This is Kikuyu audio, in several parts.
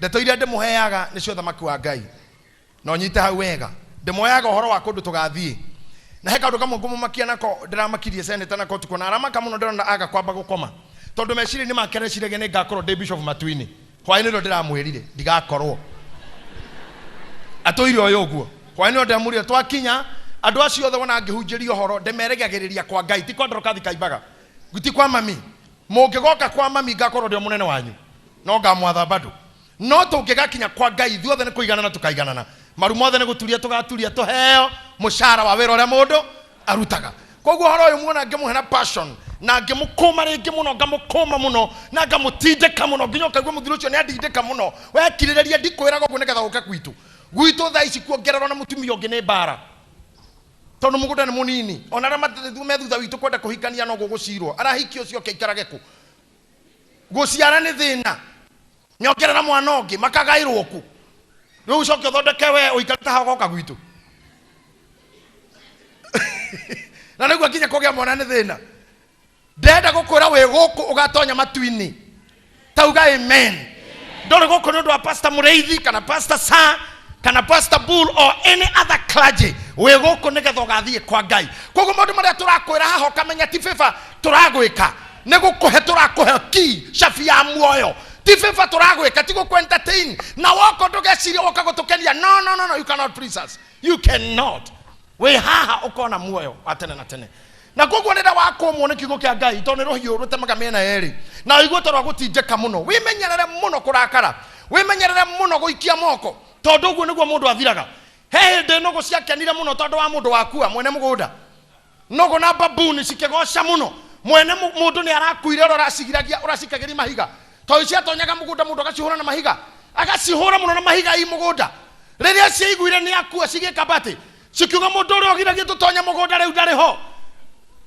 Ndeto iria ndĩmũheaga nĩcio ũthamaki wa Ngai. Na ũnyite hau wega. Ndĩmũheaga ũhoro wa kũndũ tũgathiĩ. Na he kaũndũ kamwe ngũmũmakia nako, ndĩramakirie senator nako ũtukũ, na aramaka mũno ndĩrona aga kwamba gũkoma. Tondũ meciria-inĩ make areciragia nĩ ngakorwo ndĩ bishop matu-inĩ. Hwaĩ-inĩ ũrĩa ndĩramwĩrire ndigakorwo. Atũire ũyũ ũguo. Hwaĩ-inĩ ũrĩa ndĩramwĩrire twakinya, andũ acio othe wona ngĩhunjĩria ũhoro, ndĩmeregagĩrĩria kwa Ngai, ti kwa Dorcas Kaimbaga, ti kwa mami. Mũngĩgoka kwa mami ngakorwo ndĩ o mũnene wanyu, no ngamwatha bado. No tũngĩgakinya kwa Ngai ithuothe nĩ kũiganana tũkaiganana. Maru mothe nĩ gũturia tũgaturia tũheo mũcara wa wĩra ũrĩa mũndũ arutaga. Koguo ũhoro ũyũ muona ngĩmũhe na passion na ngĩmũkũma rĩngĩ mũno, ngamũkũma mũno na ngamũtindĩka mũno nginya ũkaigua mũthuri ũcio nĩ andindĩka mũno. We kirĩrĩria, ndikwĩraga ũguo nĩgetha ũke gwitũ. Gwitũ thaa ici kuongererwo na mũtumia ũngĩ nĩ mbara, tondũ mũgũnda nĩ mũnini. Ona arĩa me thutha witũ kwenda kũhikania no gũgũcirwo, arahiki ũcio oke aikarage kũ? Gũciara nĩ thĩna, nyongerera mwana ũngĩ makagaĩrwo kũ? Rĩu ũcoke ũthondeke we ũikarĩte haha ũgoka gwitũ. Na nĩguo nginya kũgĩa mwana nĩ thĩna. Ndĩrenda gũkwĩra wĩ gũkũ ũgatonya matu-inĩ. Tauga amen. Ndũrĩ gũkũ nĩ ũndũ wa Pastor Mũrĩithi kana Pastor Sa kana Pastor Bull or any other clergy. Wĩ gũkũ nĩgetha ũgathiĩ kwa Ngai. Koguo maũndũ marĩa tũrakwĩra haha ũkamenya ti favor tũragwĩka, nĩ gũkũhe tũrakũhe key, cabi ya muoyo. Ti favor tũragwĩka, ti gũkũ entertain. Na woka ndũgecirie woka gũtũkenia. No, no, no, no, you cannot please us. You cannot. Wĩ haha ũkona muoyo wa tene na tene. Na koguo rĩrĩa wakũmwo nĩ kiugo kĩa Ngai, tondũ nĩ rũhiũ rũtemaga mĩena yerĩ, na ũigue ta rwagũtindĩka mũno, wĩmenyerere mũno kũrakara, wĩmenyerere mũno gũikia moko, tondũ ũguo nĩguo mũndũ athiraga. He hĩndĩ nũgũ ciakenire mũno tondũ wa mũndũ wakua, mwene mũgũnda. Nũgũ na babuni cikĩgoca mũno, mwene mũndũ nĩ arakuire, ũrĩa ũracigiragia, ũracikagĩria mahiga. Tondũ ciatonyaga mũgũnda mũndũ agacihũra na mahiga, agacihũra mũno na mahiga i mũgũnda. Rĩrĩa ciaiguire nĩ akua cigĩka batĩ, cikiuga mũndũ ũrĩa ũgiragia tũtonye mũgũnda rĩu ndarĩ ho.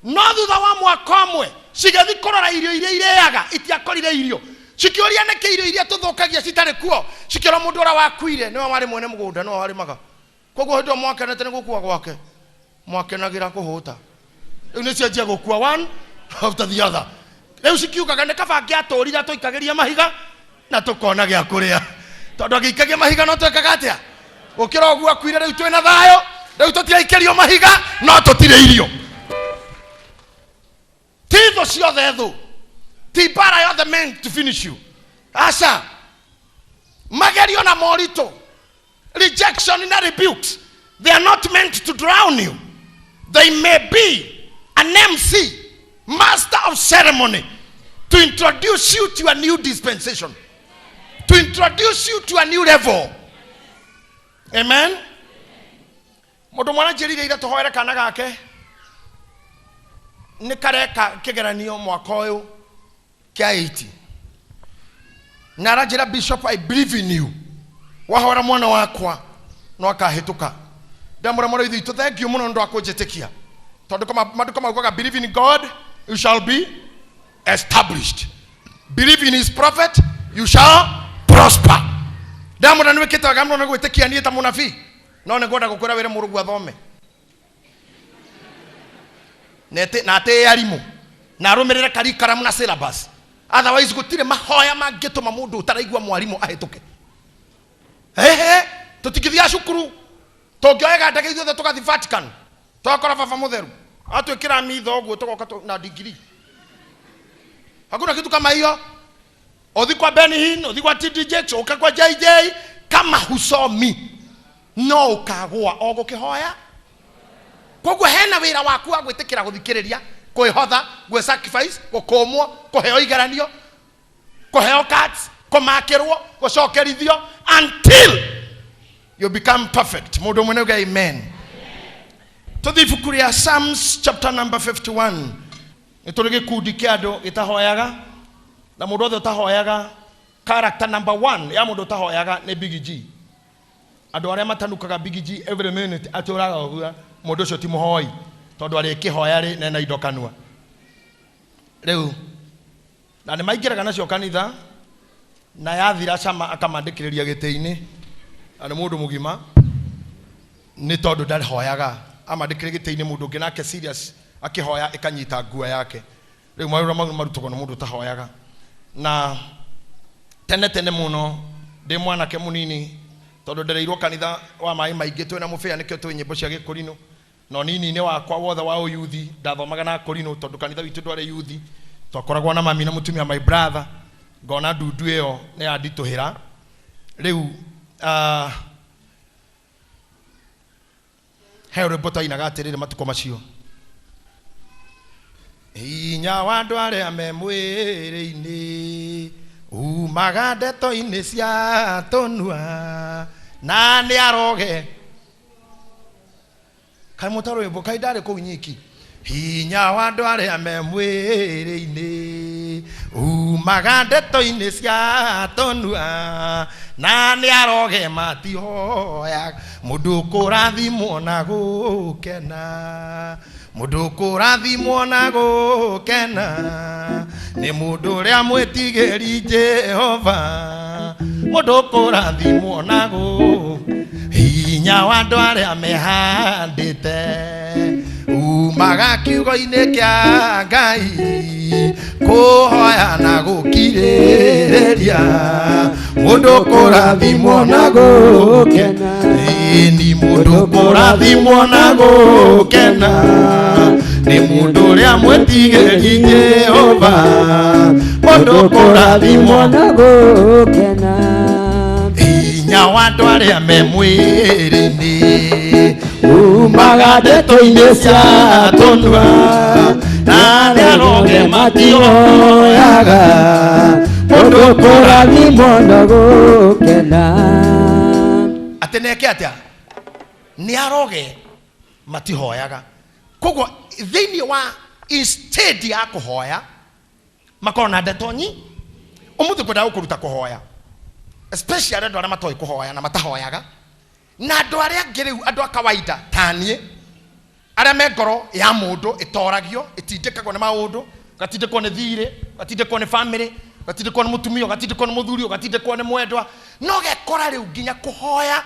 No thutha wa mwaka ũmwe cigĩthiĩ kũrora irio iria irĩaga, itiakorire irio. Cikĩũria nĩkĩ irio iria tũthũkagia citarĩ kuo. Cikĩrwo mũndũ ũrĩa wakuire nĩwe warĩ mwene mũgũnda, nĩwe warĩmaga. Koguo hĩndĩ ĩyo mwakenete nĩ gũkua gwake, mwakenagĩra kũhũta. Rĩu nĩ cianjia gũkua one after the other. Rĩu cikiugaga nĩ kaba angĩatũrire atũikagĩria mahiga na tũkona gĩa kũrĩa, tondũ angĩikagia mahiga no twekaga atĩa? Gũkĩra ũguo akuire, rĩu twĩna thayũ, rĩu tũtiraikĩrio mahiga no tũtirĩ irio. Ti thũ ciothe thũ, ti mbara yothe meant to finish you. Aca, magerio na moritũ, rejection na rebukes, they are not meant to drown you. They may be an MC, master of ceremony, to introduce you to a new dispensation, to introduce you to a new level. Amen. Mũndũ mwana njĩrire ira tũhoere kana gake nĩ kareka kĩgeranio mwaka ũyũ kĩa 80, na aranjĩra, Bishop, I believe in you, wahora mwana wakwa no akahĩtũka. Ndamũra mũrĩithi witũ, thank you mũno nĩ ũndũ wa kũnjĩtĩkia, tondũ maandĩko maugaga believe in God you shall be established, believe in his prophet you shall prosper. Ndamũra nĩ wĩkĩte wega mũno nĩ gwĩtĩkia niĩ ta mũnabii, no nĩ ngwenda gũkwĩra wĩre mũrũguo athome na atĩe arimũ na arũmĩrĩre curriculum na syllabus, otherwise gũtirĩ mahoya mangĩtũma mũndũ ũtaraigua mwarimũ ahĩtũke. Ehe, tũtingĩthiaga cukuru, tũngĩoyaga ndege ithuothe tũgathiĩ Vatican, tũgakora baba mũtheru atwĩkĩra mitho ũguo, tũgoka na degree. Hakuna kitu kama hiyo. Uthi kwa Benny Hinn, uthi kwa TD Jakes, uke kwa JJ, kama husomi no ũkagũa o gũkĩhoya. Koguo hena wĩra waku wa gwĩtĩkĩra gũthikĩrĩria, kwĩhotha, gwĩ sacrifice, gũkũmwo, kũheo igeranio, kũheo cards, kũmakĩrwo, gũcokerithio until you become perfect. Mũndũ ũmwe nĩuge amen. Tũthiĩ ibuku rĩa Psalms chapter number 51. Nĩ tũrĩ gĩkundi kĩa andũ gĩtahoyaga, na mũndũ othe ũtahoyaga, character number 1 ya mũndũ ũtahoyaga nĩ Big G. Andũ arĩa matanukaga Big G every minute atũraga ũguo, mũndũ ũcio ti mũhoi, tondũ arĩkĩhoya rĩ nena indo kanua. Rĩu na nĩ maingĩraga nacio kanitha, na yathira cama akamandĩkĩrĩria gĩtĩ-inĩ, na nĩ mũndũ mũgima, nĩ tondũ ndahoyaga, amandĩkĩrĩria gĩtĩ-inĩ, mũndũ ũngĩ nake serious akĩhoya ĩkanyita nguo yake. Rĩu mawĩra mau marutagwo nĩ mũndũ ũtahoyaga. Na tene tene mũno Ndĩ mwanake mũnini tondũ ndereirwo kanitha wa maĩ maingĩ twĩna mũbĩa nĩkĩo twĩ nyĩmbo cia gĩkũrinũ no nini-inĩ wakwa wothe wa ũyuthi ndathomaga na kũrinũ tondũ kanitha witũ ndwarĩ yuthi twakoragwo na mami na mũtumia my brother ngona ndundu ĩyo nĩ yanditũhĩra rĩu he rwĩmbo twainaga atĩrĩrĩ matukũ macio hinya wa andũ arĩa me mwĩrĩ-inĩ umaga ndeto-inĩ cia tũnua na nĩ aroge kaĩ mũta rwĩmbo kaĩ ndarĩ kũu nyiki hinya wa andũ arĩa me mwĩrĩ-inĩ umaga ndeto-inĩ cia tũnua na nĩ aroge matihoya mũndũ kũrathimwo na gũkena mũndũ kũrathimwo na gũkena nĩ mũndũ ũrĩa mwĩtigĩri Jehova mũndũ kũrathimwo na gũ hinya wa andũ arĩa mehandĩte umaga kiugo-inĩ kĩa Ngai kũhoya na gũkirĩrĩria mũndũ kũrathimwo na gũkena ni mũndũ kũrathimwo na gũkena nĩ mũndũ ũrĩa mwĩtigĩri Jehova mũndũ kũrathimwo na gũkena hinya wa andũ arĩa me mwĩrĩ-inĩ umaga ndeto-inĩ cia tũnua na arĩa aroge matioyaga mũndũ kũrathimwo na gũkena atĩ neke atĩa nĩ aroge matihoyaga koguo thĩinĩ wa instead ya kũhoya makorwo na ndeto nyi ũmũthĩ kwenda gũkũruta kũhoya especially andũ arĩa matoĩ kũhoya na matahoyaga na andũ arĩa angĩ rĩu andũ a kawaida ta niĩ arĩa me ngoro ya mũndũ ĩtoragio ĩtindĩkagwo nĩ maũndũ ũgatindĩkwo nĩ thirĩ ũgatindĩkwo nĩ family ũgatindĩkwo nĩ mũtumia ũgatindĩkwo nĩ mũthuri ũgatindĩkwo nĩ mwendwa no gekora rĩu nginya kũhoya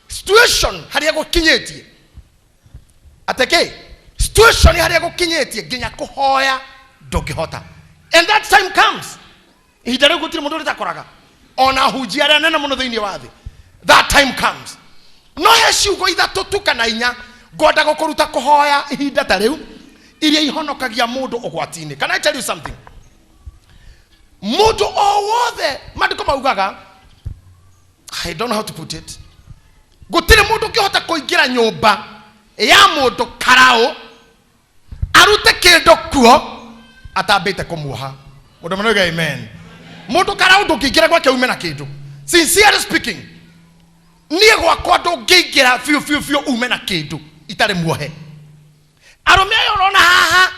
situation harĩa gũkinyĩtie atĩ kĩ situation harĩa gũkinyĩtie nginya kũhoya ndũngĩhota and that time comes ihinda rĩu gũtirĩ mũndũ rĩtakoraga ona hunjia arĩa nene mũno thĩinĩ wa thĩ that time comes no he ciugo ithatũ tu kana inya ngwenda gũkũruta kũhoya ihinda ta rĩu iria ihonokagia mũndũ ũgwati-inĩ. Can I tell you something? Mũndũ o wothe maandĩko maugaga, I don't know how to put it, gũtirĩ mũndũ ũngĩhota kũingĩra nyũmba ya mũndũ karaũ arute kĩndũ kuo atambĩte kũmuoha. Mũndũ manoiga amen. Mũndũ karaũ ndũngĩingĩra gwake ume na kĩndũ. Sincerely speaking, niĩ gwakwa ndũngĩingĩra biũ biũ biũ ume na kĩndũ itarĩ muohe. Arũme aya ũrona haha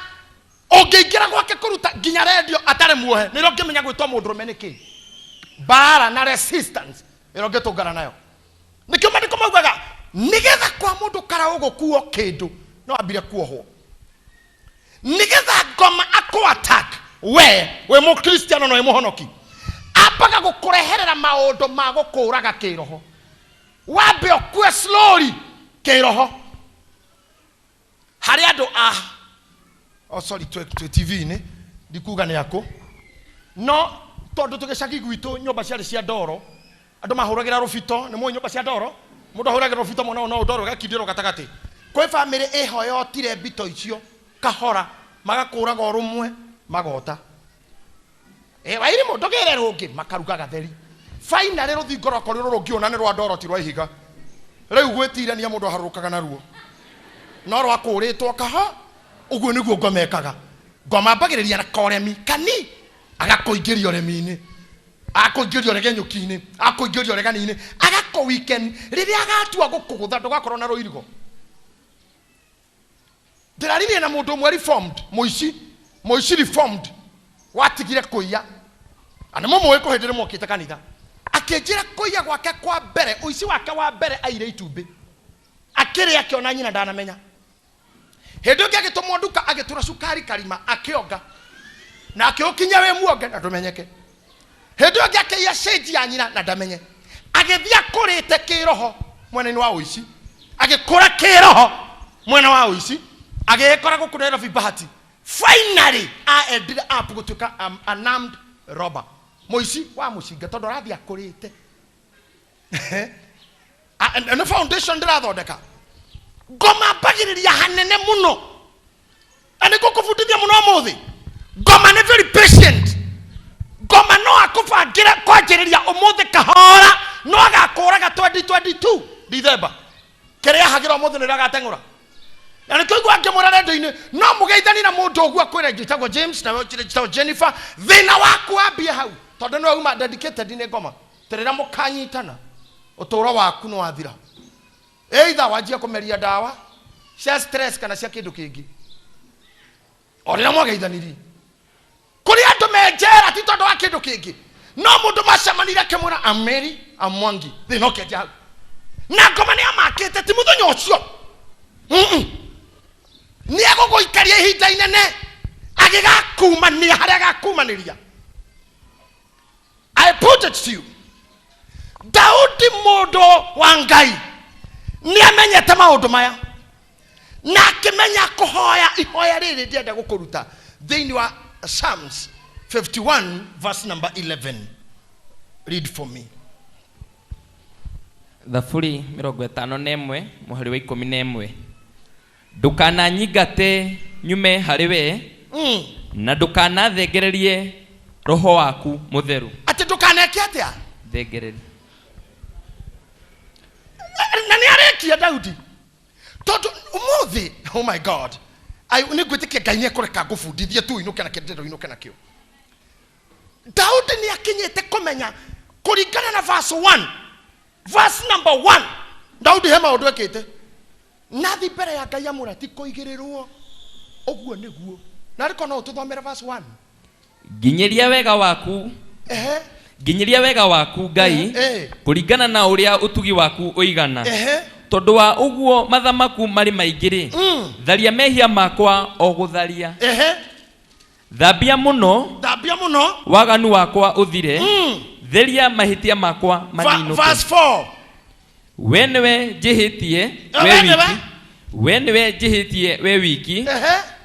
ũngĩingĩra gwake kũruta nginya redio atarĩ muohe nĩrĩo ũngĩmenya gwĩtwo mũndũrũme nĩ kĩ mbara na resistance ĩrĩa ũngĩtũngana nayo. Nĩkĩo maandĩko maugaga nĩgetha kwa mũndũ karaũ gũkuo kĩndũ no ambire kuohwo nĩgetha ngoma akũ attack we wĩ mũkristiano na wĩ mũhonoki ambaga gũkũreherera maũndũ ma gũkũraga kĩroho wambe ũkue slowly kĩroho harĩ andũ a oh sorry twĩ TV-inĩ ndikuga nĩ akũ no tondũ tũgĩcagi gwitũ nyũmba ciarĩ cia ndoro andũ mahũragĩra rũbito nĩ mũĩ nyũmba cia ndoro mũndũ ahũragĩra rũbito mwena ũyũ no ndoro ĩgakindĩrwo gatagatĩ kwĩ bamĩrĩ ĩhoyotire mbito icio kahora magakũraga o rũmwe magota wairimũ ndũgĩre rũngĩ makaruga gatheri finally rũthingo rwakorirwo rũngĩona nĩ rwa ndoro ti rwa ihiga rĩu gwĩtirania mũndũ aharũrũkaga naruo no rwakũrĩtwo kaha ũguo nĩguo ngoma ĩkaga ngoma ambagĩrĩria na koremi kani agakũingĩria ũremi-inĩ akũingĩria ũregenyũki-inĩ akũingĩria ũregani-inĩ agakũ weekend rĩrĩa agatua gũkũgũtha ndũgakorwo na rũirigo. Ndĩraririe na mũndũ ũmwe reformed mũici mũici reformed watigire kũiya na nĩ mũmũĩ kũ hĩndĩ ĩrĩa mokĩte kanitha akĩnjĩra kũiya gwake kwa mbere ũici wake wa mbere aire itumbĩ akĩrĩa akĩona nyina ndanamenya hĩndĩ ĩngĩ agĩtũmwo nduka agĩtũra cukari karima akĩonga na akĩũkinya wĩ muonge na ndũmenyeke hĩndĩ ĩyo ĩngĩ akĩiya cĩnji ya nyina na ndamenye agĩthiĩ akũrĩte kĩroho mwena-inĩ wa ũici agĩkũra kĩroho mwena wa ũici agĩkora gũkũ Nairobi Bahati finally a ended up gũtuĩka an armed robber mũici wa mũcinga tondũ arathiĩ akũrĩte. Ah, nĩ foundation ndĩrathondeka. Ngoma mbagĩrĩria hanene mũno, na nĩ ngũkũbundithia mũno ũmũthĩ. Ngoma nĩ very patient. Ngoma no akũbangĩre kwanjĩrĩria ũmũthĩ kahora, no agakũraga 2022 December. Kĩrĩa ahagĩra ũmũthĩ nĩrĩo agateng'ũra. Na nĩkĩo igua ngĩmwĩra rendio-inĩ, no mũgeithani na mũndũ ũguo akwĩre njĩtagwo James na wewe njĩtagwo Jennifer, thĩna waku wambie hau, tondũ nĩwe uma dedicated nĩ ngoma. Rĩrĩa mũkanyitana, ũtũũro waku nĩ wathira. Either wanjie kũmeria ndawa cia stress kana cia kĩndũ kĩngĩ. O rĩrĩa mwageithanirie, kũrĩ andũ me njera ti tondũ wa kĩndũ kĩngĩ, no mũndũ macemanire akĩmwĩra Ameri Amwangi, thĩna ũkĩanjia hau. Na ngoma nĩ amakĩte ti mũthenya ũcio. Nĩ egũgũikaria ihinda inene agĩgakumania harĩa agakumanĩria. I put it to you, Daudi mũndũ wa Ngai nĩ amenyete maũndũ maya na akĩmenya kũhoya ihoya rĩrĩ ndĩrenda gũkũruta thĩinĩ wa Psalms 51 verse number 11. Read for me. Thaburi 51 mũhari wa 11. Ndũkananyingate nyume harĩ we, na ndũkanathengererie roho waku mũtheru. Atĩ ndũkaneke atĩa? Thengererie. Na nĩ arĩkia Daudi, tondũ ũmũthĩ, oh my God, nĩ ngwĩtĩkia Ngai nĩ ekũreka ngũbundithie tu ũinũke nakĩo, ndĩrenda ũinũke nakĩo. Daudi nĩ akinyĩte kũmenya kũringana na verse 1, verse number 1, Daudi he maũndũ ekĩte nathi mbere ya Ngai amũra ti kũigĩrĩrwo ũguo nĩguo. Na arĩko no ũtũthomere verse 1. Nginyĩria wega waku. Ehe. Nginyĩria wega waku, Ngai, kũringana na ũrĩa ũtugi waku ũigana. Tondũ wa ũguo matha maku marĩ maingĩ rĩ, tharia mehia makwa o gũtharia. Thambia mũno. Thambia mũno. Waganu wakwa ũthire. Theria mahĩtia makwa maninũke. Verse 4. We nĩwe njĩhĩtie Eh, we we nĩwe? wiki. We nĩwe njĩhĩtie we wiki.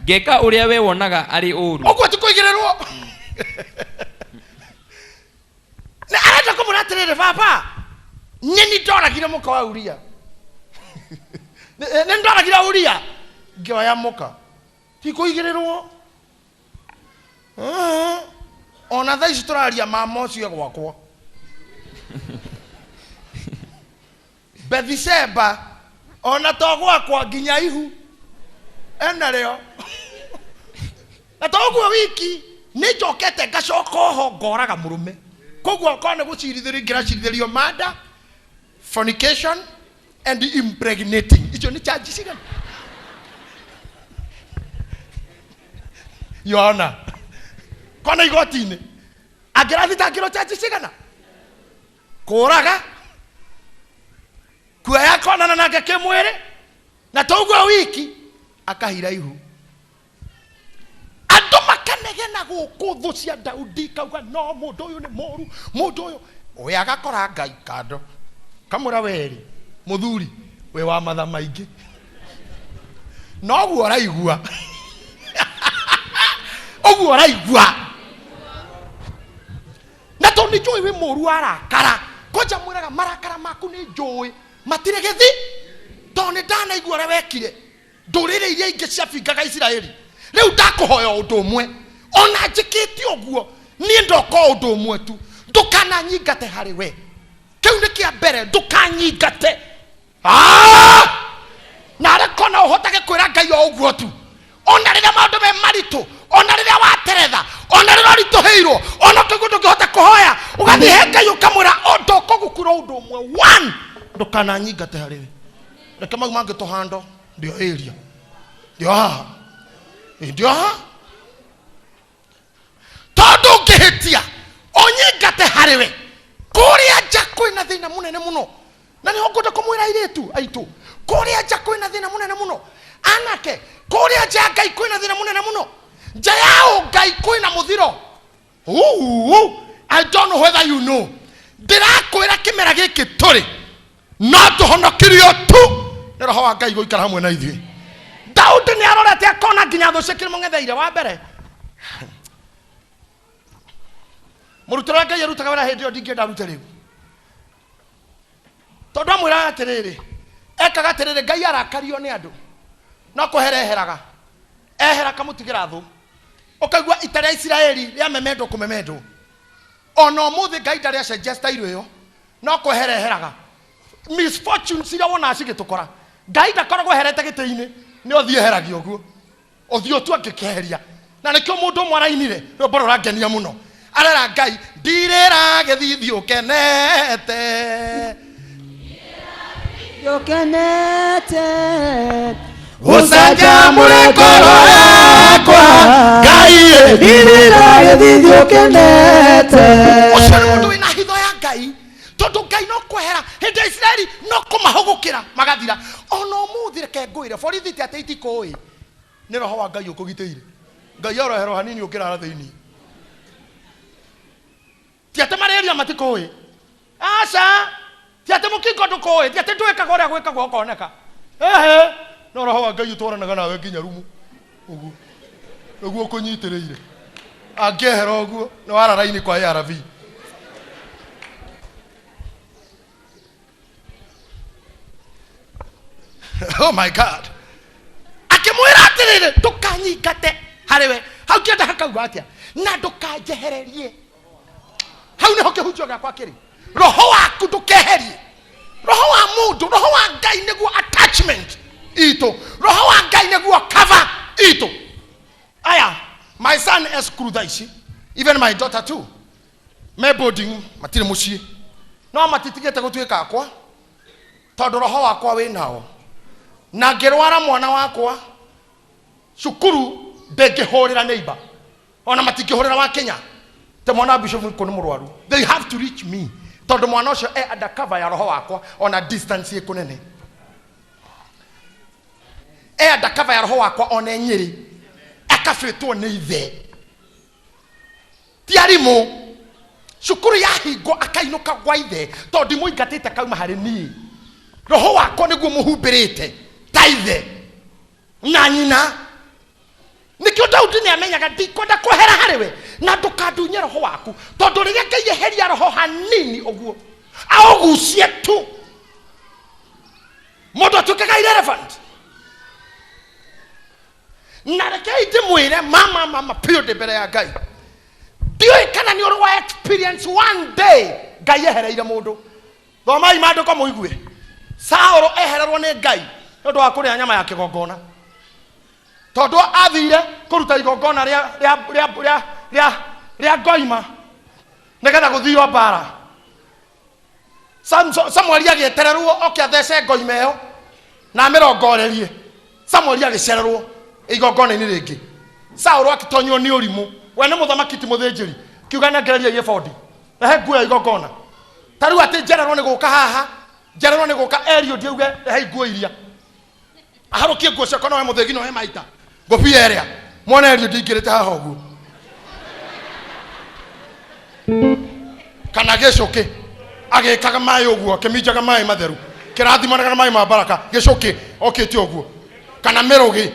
Ngeka ũrĩa we wonaga arĩ ũũru. Ũguo ti kũigĩrĩrwo. Nĩ arenda kũmwĩra atĩrĩrĩ, baba, nyeni ndoragire mũka wa Uria. Nĩ ndoragire Uria ngĩoya mũka, ti kũigĩrĩrwo. Ona thaa ici tũraria, mama ũcio e gwakwa Bethisheba, ona to gwakwa, nginya ihu enarĩo. Na to ũguo wiki, nĩ njokete ngacoka oho ngoraga mũrũme. Koguo okorwo nĩ gũcirithĩrio, ingĩracirithĩrio murder, fornication and impregnating. Icio nĩ charge cigana, Yohana? Kona igoti-inĩ angĩrathitangĩrwo charge cigana? Kũraga, kuoya konana nake kĩmwĩrĩ, na toguo wiki akahira ihu. Andũ makanegena gũkũ, thũ cia Daudi kauga no mũndũ ũyũ nĩ mũru, mũndũ ũyũ we agakora Ngai kando kamũra werĩ, mũthuri wĩ wa matha maingĩ, noguo ũraigua, ũguo ũraigua, na tondũ nĩ njũĩ wĩ mũru warakara. Kwanja mwĩraga marakara maku nĩ njũĩ matirĩ gĩthi, tondũ nĩ ndanaigua ũrĩa wekire ndũrĩrĩ iria ingĩ ciabingaga Isiraeli. Rĩu ndakũhoya ũndũ ũmwe, ona njĩkĩte ũguo, niĩ ndoka o ũndũ ũmwe tu, ndũkananyingate harĩ we. Kĩu nĩ kĩa mbere, ndũkanyingate. Ah! Na arĩko no ũhotage kwĩra Ngai o ũguo tu, ona rĩrĩa maũndũ me maritũ, ona rĩrĩa wateretha, ona rĩrĩa ũritũhĩirwo, ona ũkaigua ndũngĩhota kũhoya, ũgathiĩ he Ngai ũkamwĩra ndũkũgukura ũndũ ũmwe, one, ndũkananyingate harĩ we. Reke mau mangĩ tũhando ndio area, ndio haha. Ĩ, ndio haha, tondũ ũngĩhĩtia ũnyingate harĩ we, kũrĩa nja kwĩna thĩna mũnene mũno. Na nĩho ngwenda kũmwĩra airĩtu aitũ, kũrĩa nja kwĩna thĩna mũnene mũno. Anake, kũrĩa nja ya Ngai kwĩna thĩna mũnene mũno. Nja ya ũngai kwĩna mũthiro. Ooh, I don't know whether you know. Ndĩrakwĩra kĩmera gĩkĩ tũrĩ no tũhonokirio tu nĩ roho wa Ngai gũikara hamwe na ithuĩ. Daudi nĩ arorete akona nginya thũ ciake nĩmũng'etheire. Wa mbere, mũrutĩre wa Ngai arutaga wĩra hĩndĩ ĩyo ndingĩenda arute rĩu. Tondũ amwĩraga atĩrĩrĩ, ekaga atĩrĩrĩ, Ngai arakario nĩ andũ no kũhereheraga ehera akamũtigĩra thũ. Ũkaigua ita rĩa Isiraeli rĩamemendwo kũmemendwo. Ona ũmũthĩ Ngai ndarĩ acenjia style ĩyo, no kwehereheraga misfortunes iria wonaga cigĩtũkora. Ngai ndakoragwo eherete gĩtĩ-inĩ, nĩ ũthiĩ eheragia ũguo, ũthiũ tu angĩkeheria. Na nĩkĩo mũndũ ũmwe arainire rwĩmbo rũrangenia mũno, arera Ngai ndirĩra gĩthithi ũkenete, Ũkenete. Ũcanjamũre ngoro yakwa Ngai Ndirĩra gĩthithi ũkenete. Ũcio nĩ mũndũ wĩna hitho ya Ngai, tondũ Ngai no kwehera hĩndĩ ya Isiraeli no kũmahũgũkĩra magathira. Ona ũmũthĩ reke ngwĩre, borithi ti atĩ itikũĩ, nĩ roho wa Ngai ũkũgitĩire. Ngai oroherwo hanini ũngĩrara thĩinĩ, ti atĩ marĩria matikũĩ, aca, ti atĩ mũkingo ndũkũĩ, ti atĩ ndwĩkaga ũrĩa gwĩkagwo ũkoneka, ehe, no roho wa Ngai ũtwaranaga nawe nginya rumu ũguo nĩguo ũkũnyitĩrĩire. Angĩehera ũguo nĩ wara raini kwa ARV. Oh my God. Akĩmwĩra atĩrĩrĩ, ndũkanyingate harĩ we. Hau kĩenda hakauga atĩa? Na ndũkanjehererie. Hau nĩho kĩhunjio gĩakwa kĩrĩ. Roho waku ndũkeherie. Roho wa mũndũ, roho wa Ngai nĩguo attachment itũ. Roho wa Ngai nĩguo cover itũ. Aya, my son e cukuru thaa ici, even my daughter too. Me boarding, matirĩ mũciĩ. No matitigĩte gũtuĩka akwa, tondũ roho wakwa wĩ nao. Na ngĩrwara mwana wakwa, cukuru ndĩngĩhũrĩra neighbor. Ona matingĩhũrĩra wa Kenya. Te mwana wa bishop kũ nĩ mũrwaru. They have to reach me. Tondũ mwana ũcio e under cover ya roho wakwa, ona distance ĩ kũnene. E under cover ya roho wakwa ona e Nyĩrĩ. Akabĩtwo nĩ ithe. Ti arimũ. Cukuru yahingwo akainũka gwa ithe, tondũ ndimũingatĩte kauma harĩ niĩ. Roho wakwa nĩguo mũhumbĩrĩte ta ithe na nyina. Nĩkĩo Daudi nĩ amenyaga ndikwenda kwehera harĩ we, na ndũkandunye roho waku, tondũ rĩrĩa Ngai eheria roho hanini ũguo aũgucie tu, mũndũ atuĩkaga irrelevant. Na rekei ndĩmwĩre, mama, mama, biũ ndĩ mbere ya Ngai, ndiũĩ kana nĩ ũrĩ wa experience one day Ngai ehereire mũndũ. Thomai maandĩko mũigue. Saũlũ ehererwo nĩ Ngai nĩ ũndũ wa kũrĩa nyama ya kĩgongona, tondũ athire kũruta igongona rĩa ngoima nĩgetha gũthio mbara. Samueli agĩetererwo oke athece ngoima ĩyo na amĩrongorerie. Samueli agĩcererwo igongona-inĩ rĩngĩ. Saũlũ akĩtonywo nĩ ũrimũ, we nĩ mũthamaki ti mũthĩnjĩri, kiuga nengereria ebodi, rehe nguo ya igongona. Ta rĩu atĩ njererwo nĩ gũka haha, njererwo nĩ gũka Eliud auge rehe nguo iria, aharũkie nguo ciakwa, nowe mũthĩgi nowe maita ngũbia ĩrĩa mwana Eliud ingĩrĩte haha ũguo, kana gĩcũkĩ agĩkaga maĩ ũguo, akĩminjaga maĩ matheru, kĩrathimanaga na maĩ ma baraka, gĩcũkĩ okĩte ũguo, kana mĩrũgĩ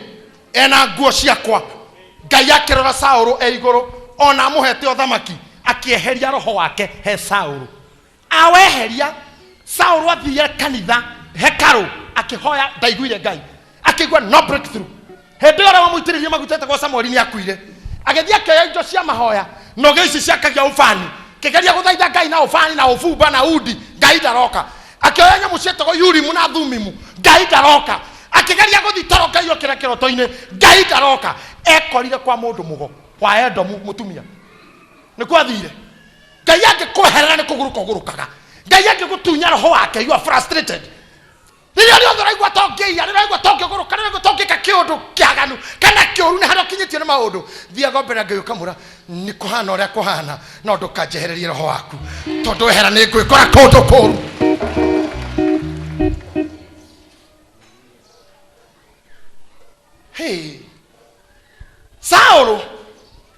ena nguo ciakwa. Ngai akĩrora Saũlũ e igũrũ, ona amũhete ũthamaki, akĩeheria roho wake he Saũlũ. Aweheria, Saũlũ athire kanitha hekarũ akĩhoya, ndaiguire Ngai, akĩigua no breakthrough. Hĩndĩ ĩyo ũrĩa wamũitĩrĩirie maguta etagwo Samueli nĩ akuire. Agĩthiĩ akĩoya indo cia mahoya, nogĩ ici ciakagia ũbani, kĩgeria gũthaitha Ngai na ũbani na ũbumba na undi, Ngai ndaroka. Akĩoya nyamũ cietagwo Urimu na Thumimu, Ngai ndaroka. Akĩgeria gũthiĩ toro Ngai okĩra kĩroto-inĩ, Ngai ndaroka. Ekorire kwa mũndũ mũgo wa Edomu, mũtumia nĩkuo athire. Ngai angĩkweherera nĩ kũgũrũka ũgũrũkaga. Ngai angĩgũtunya roho wake, you are frustrated. Rĩrĩa rĩothe ũraigua ta ũngĩiya, rĩrĩa ũraigua ta ũngĩgũrũka, rĩrĩa ũraigua ta ũngĩka kĩũndũ kĩaganu kana kĩũru, nĩ harĩa ũkinyĩtio nĩ maũndũ, thiaga mbere ya Ngai ũkamwĩra nĩ kũhana ũrĩa kũhana, no ndũkanjehererie roho waku, tondũ wehera nĩ ngwĩkora kũndũ kũũru. Hey. Saũlũ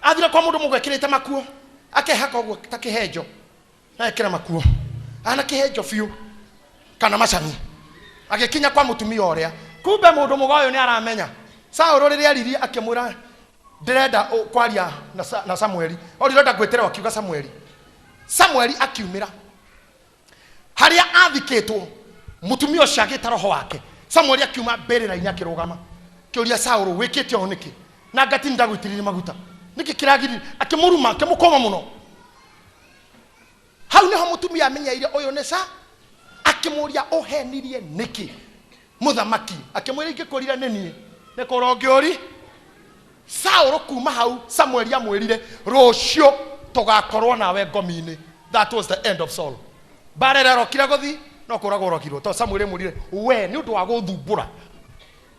athire kwa mũndũ mũgũ ekĩrĩte makuo, akehaka ũguo ta kĩhenjo, na ekĩra makuo ana kĩhenjo biũ kana macani, agĩkinya kwa mũtumia ũrĩa. Kumbe mũndũ mũgo ũyũ nĩ aramenya Saũlũ. Rĩrĩa aririe akĩmwĩra ndĩrenda kwaria na Samueli, o ndĩrenda ngwĩtĩre, akiuga Samueli. Samueli akiumĩra harĩa athikĩtwo. Mũtumia ũcio agĩta roho wake. Samueli akiuma mbĩrĩra-inĩ akĩrũgama. Akĩũria Saũlũ, wĩkĩte ũũ nĩkĩ? Na ngati ndagũitĩrĩirie maguta. Nĩkĩ kĩragirire? Akĩmũruma, akĩmũkũma mũno. Hau nĩho mũtumia amenyeire ũyũ nĩ sa akĩmũria ũhenirie nĩkĩ? Mũthamaki akĩmwĩra ingĩkũrire nĩ niĩ nĩ kũra ũngĩũri. Saũlũ kuma hau Samueli amwĩrire rũciũ tũgakorwo nawe ngomi-inĩ. That was the end of Saul. Mbara ĩrĩa arokire gũthi no kũragwo oragirwo tondũ Samueli amwĩrire we nĩ ũndũ wa gũthumbũra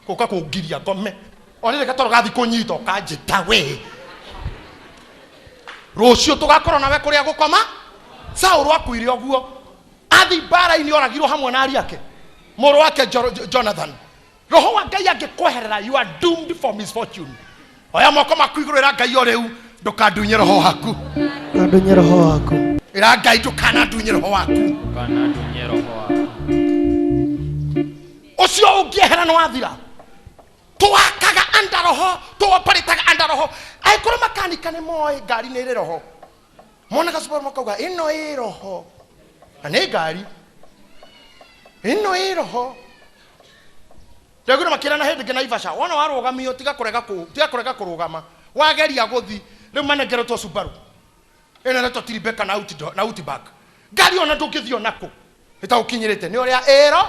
gũka kũngiria ngome o rĩrĩ gatoro gathi kũnyita ũkanjĩta we rũciũ tũgakorwo nawe kũrĩa gũkoma. Saũlũ akuire ũguo athi mbara-inĩ oragirwo hamwe na ariũ ake mũrũ wake Jonathan. Roho wa Ngai angĩkweherera you are doomed for misfortune. Oya moko maku igũrũ ĩra Ngai o rĩu ndũkandunye roho waku. Ndũkandunye roho waku. Ĩra Ngai ndũkanandunye roho waku. Ndũkanandunye roho waku. Ũcio ũngĩehera nĩ wathira. Twakaga anda roho, tũoparĩtaga anda roho. Angĩkorwo makanika nĩ moĩ ngari nĩ ĩrĩ roho. Monaga Subaru makauga ĩno ĩ roho. Na nĩ ngari. Ĩno ĩ roho. Ndaiguire makĩrana hĩndĩ ĩngĩ Naivasha, wona warũgamio tiga kũrega kũ, tiga kũrega kũrũgama. Wageria gũthi, rĩu manengeretwo Subaru. Ĩno ĩretwo Tribeca na Outdo, na Outback. Ngari ona ndũngĩthiĩ ona kũ. Ĩtagũkinyĩrĩte nĩ ũrĩa ĩro.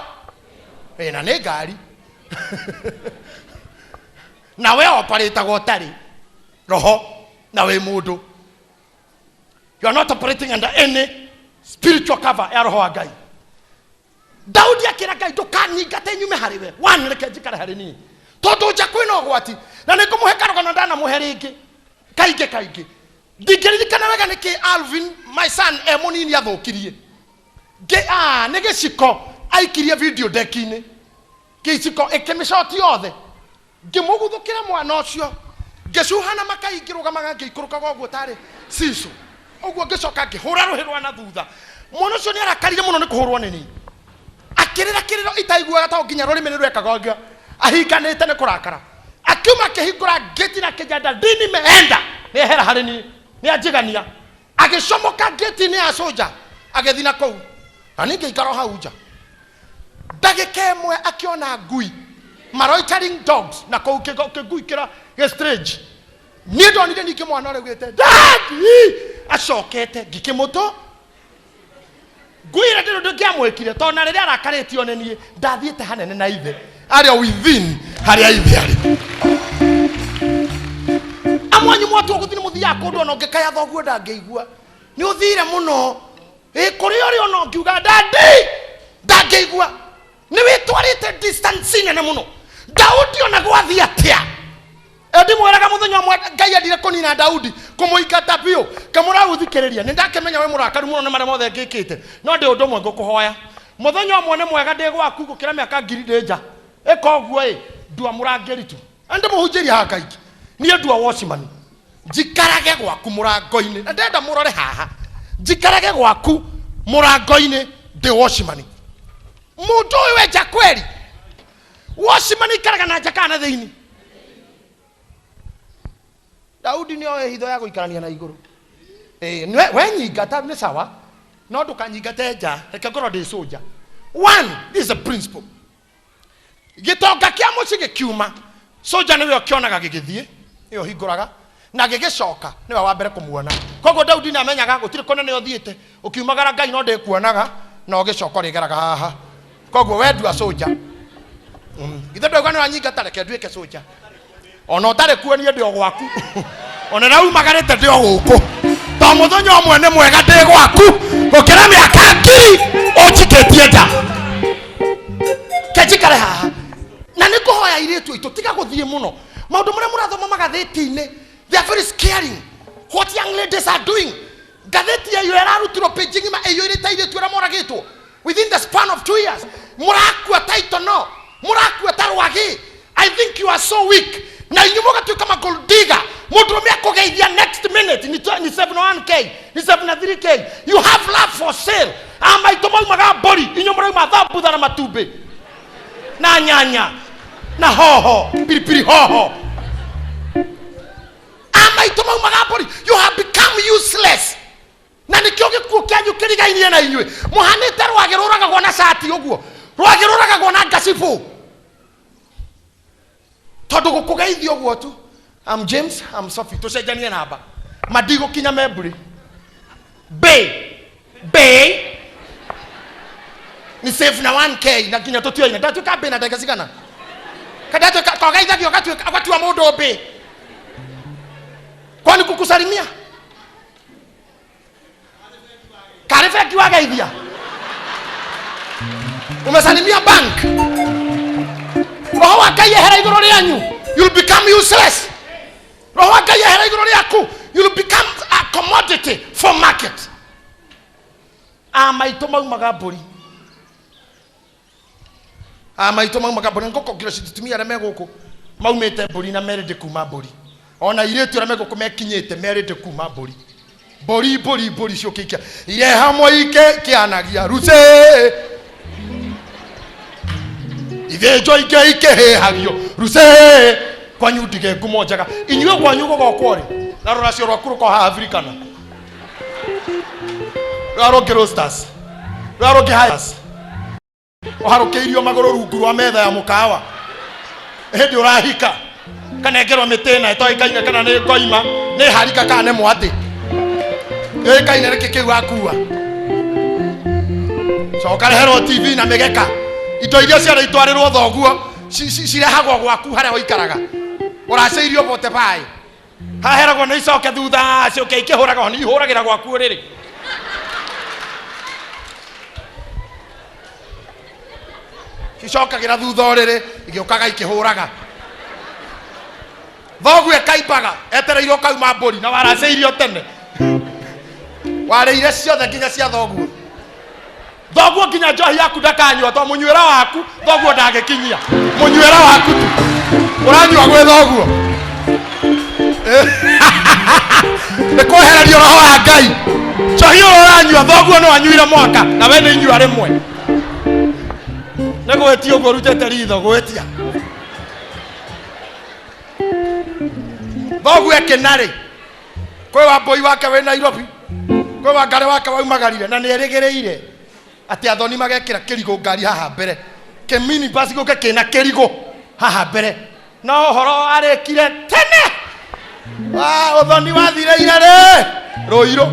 Ĩ na nĩ ngari. Na we oparĩtagwo ũtarĩ roho na wĩ mũndũ. You are not operating under any spiritual cover ya roho wa Ngai. Daudi akĩra Ngai ndũkanyingate nyume harĩ we. One, reke njikare harĩ niĩ. Tondũ nja kwĩna ũgwati. Na nĩ ngũmũhe karũgano ndanamũhe rĩngĩ. Kaingĩ kaingĩ. Ndingĩririkana wega nĩkĩ Alvin, my son, e mũnini athũkirie. Nĩ gĩciko aikirie video deck-inĩ. Gĩciko ĩkĩmĩcoti yothe. Ngĩmũguthũkĩra mwana ũcio. Ngĩcuha na makai ngĩrũgamaga ngĩikũrũkaga ũguo tarĩ cicũ. Ũguo ngĩcoka ngĩhũra rũhĩ rwa na thutha. Mwana ũcio nĩ arakarire mũno nĩ kũhũrwo nĩ niĩ. Akĩrĩra kĩrĩro itaiguaga tondũ nginya rũrĩmĩ nĩ rwekaga ũguo. Ahinganĩte nĩ kũrakara. Akiuma akĩhingũra ngĩti na akĩnjanda ndini meenda. Nĩ ehera harĩ niĩ. Nĩ anjigania. Agĩcomoka ngĩti-inĩ ya soja agĩthiĩ na kũu. Na niĩ ngĩikara o hau nja. Ndagĩka ĩmwe akĩona ngui ma loitering dogs na kũu kĩngui kĩra gĩ strange. Niĩ ndonire ningĩ mwana ũrĩa augĩte daddy acokete ngĩkĩmũtũ ngui ĩrĩa ndĩrĩ ũndũ ingĩamwĩkire tondũ na rĩrĩa arakarĩtio nĩ niĩ ndathiĩte hanene na ithe arĩ o within harĩa ithe arĩ. Amwe anyu mwatua gũthiĩ nĩ mũthiaga kũndũ ona ũngĩkaya thoguo ndangĩigua nĩ ũthire mũno. Ĩ kũrĩa ũrĩ ona ũngiuga daddy ndangĩigua nĩ wĩtwarĩte distance nene mũno. Daudi ona gwathiĩ atĩa? Ndimwĩraga mũthenya ũmwe Ngai endire kũnina Daudi kũmũingata biũ kamũra ũthikĩrĩria nĩ ndakĩmenya wĩ mũrakaru mũno nĩ marĩa mothe ngĩkĩte no ndĩ ũndũ ũmwe ngũkũhoya mũthenya ũmwe nĩ mwega ndĩ gwaku gũkĩra mĩaka ngiri ndĩ nja ĩka ũguo ĩ ndua mũrangĩri tu na ndĩmũhunjĩria haha kaingĩ niĩ ndua watchman njikarage gwaku mũrango-inĩ na ndenda mũrore haha njikarage gwaku mũrango-inĩ ndĩ watchman mũndũ ũyũ wenja kweri watchman ikaraga na nja kana na thĩinĩ Daudi nĩ oĩ hitho ya gũikarania na igũrũ. We nyingata nĩ sawa no ndũkanyingate nja reke ngorwo ndĩ cũnja. One, this is a principle. Gĩtonga kĩa mũciĩ gĩkiuma cũnja nĩwe ũkĩonaga gĩgĩthiĩ nĩwe ũhingũraga na gĩgĩcoka nĩwe wa mbere kũmuona. Koguo Daudi nĩ amenyaga gũtirĩ kũnene ũthiĩte ũkiumagara Ngai no ndĩkuonaga na ũgĩcoka ũrĩgeraga haha. Koguo we ndua cũnja. Githĩ ndauga nĩ wanyingata reke nduĩke cũnja. Ona ũtarĩ kuo niĩ ndĩ o gwaku. Ona raumagarĩte ndĩ o gũkũ. To mũthenya ũmwe nĩ mwega ndĩ gwaku gũkĩra mĩaka ngiri ũnjikĩtie nja. Kenjikare haha. Na nĩ ngũhoya airĩtu aitũ tiga gũthiĩ mũno. Maũndũ marĩa mũrathoma magathĩti-inĩ they are very scaring. What young ladies are doing. Ngathĩti ĩyo ĩrarutirwo page ng'ima ĩiyũrĩte airĩtu arĩa moragĩtwo within the span of 2 years. Mũrakua ta itono, mũrakua ta rwagĩ. I think you are so weak. Na inyuĩ mũgatuĩka ma gold digger. Mũndũrũme akũgeithia next minute ni 71k, ni 73k. You have love for sale. A maitũ maumaga mbũri, inyuĩ mũrauma thambutha na matumbĩ na nyanya na hoho, pilipili hoho. A maitũ maumaga mbũri. You have become useless. Na nĩkĩo gĩkuũ kĩanyu kĩrigainie na inyuĩ. Mũhanĩte rwagĩ rũragagwo na cati ũguo. Rwagĩ rũragagwo na ngacibũ. Tondũ gũkũgeithia ũguo tu. I'm James, I'm Sophie. Tũcenjanie namba. Madigũkinya memburi. B. B. Ni save na 1K na nginya tũtioine. Ndatuĩka B na ndagĩka cigana? Kandatuĩka kogeithagio ũgatuĩka ũgatua mũndũ B. Kwani kukusalimia? Karĩ bengi wageithia? Umesalimia bank? Roho wa Ngai ehera igũrũ rĩanyu, you'll become useless. Roho wa Ngai ehera igũrũ rĩaku, you'll become a commodity for market. A maitũ maumaga mbũri. A maitũ maumaga mbũri. Ngũkongera citumia arĩa me gũkũ maumĩte mbũri na merĩndĩ kuma mbũri. Ona airĩtu arĩa me gũkũ mekinyĩte merĩndĩ kuma mbũri. Mbũri, mbũri, mbũri ciũkĩikia. Ire hamwe ike kĩanagia ruce. Ithĩnjwo ingĩ ikĩhĩhagio ruce. Kwanyu ndige ngumo njega. Inyuĩ kwanyu gũgokwo rĩ? Na rũracio rwaku rũkorwo haha Afrikana. Rũrĩa rũngĩ Roasters. Rũrĩa rũngĩ Highlands. Ũharũkĩirio magũrũ rungu rwa metha ya mũkawa. Hĩndĩ ũrahika. Kanengerwo mĩtĩ ĩna ĩtoĩkaine kana nĩ ngoima, nĩ harika kana nĩ mwatĩ. Yũĩkaine nĩkĩ kĩu wakua. Coka reherwo TV na mĩgeka. Indo iria ciarĩ itwarĩrwo thoguo cirehagwo gwaku harĩa ũikaraga. Ũracĩirio bote baĩ. Haheragwo nĩ icoke thutha ciũke ikĩhũraga nĩ ihũragĩra gwaku ũrĩrĩ. Cicokagĩra thutha ũrĩrĩ igĩũkaga ikĩhũraga. Thoguo ekaimbaga etereire ũkauma mbũri na waracĩirio tene. Warĩire ciothe nginya cia thoguo. Thoguo nginya njohi yaku ndakanyua to mũnyuĩra waku thoguo ndangĩkinyia. Mũnyuĩra waku tu ũranyua gwĩ thoguo. Nĩ kwehererio roho wa Ngai. Njohi ũyũ ũranyua thoguo no anyuire mwaka na we nĩ inyua rĩmwe. Nĩ gwĩtia ũguo ũrutĩte ritho gwĩtia. Thoguo ekĩnarĩ. Kwĩ wa mbũi wake wĩ Nairobi, kwĩ wa ngarĩ wake waumagarire na nĩ erĩgĩrĩire atĩ athoni magekĩra kĩrigũ ngari haha mbere, kĩmini basi gũke kĩna kĩrigũ haha mbere, no ũhoro warĩkire tene. Wa ũthoni wathireire rĩ Rũirũ.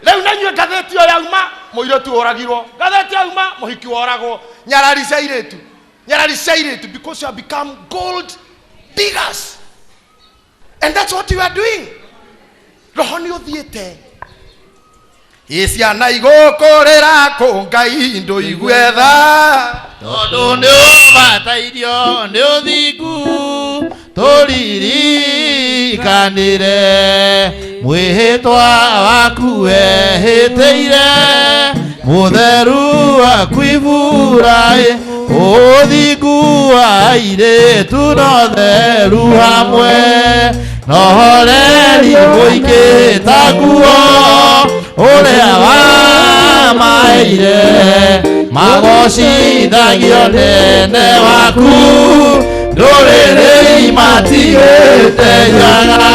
Rĩu na inyuĩ ngathĩti ĩyo yauma mũirĩtu ũragirwo, ngathĩti yauma mũhiki woragwo. Nyarari cia airĩtu, nyarari cia airĩtu, because you have become gold diggers and that's what you are doing. Roho nĩ ũthiĩte. Ĩ ciana igũkũrĩra kũ Ngai ndũigue tha. Tondũ nĩ ũbatairio nĩ ũthingu tũririkanĩre mwĩhĩtwa waku wehĩtĩire mũtheru waku Iburaĩ ũthingu wa airĩtu no theru hamwe no horeri mũingĩ ta nguo ũrĩa wamaheire magocithagio nene waku ndũrĩrĩ matigĩte njaga.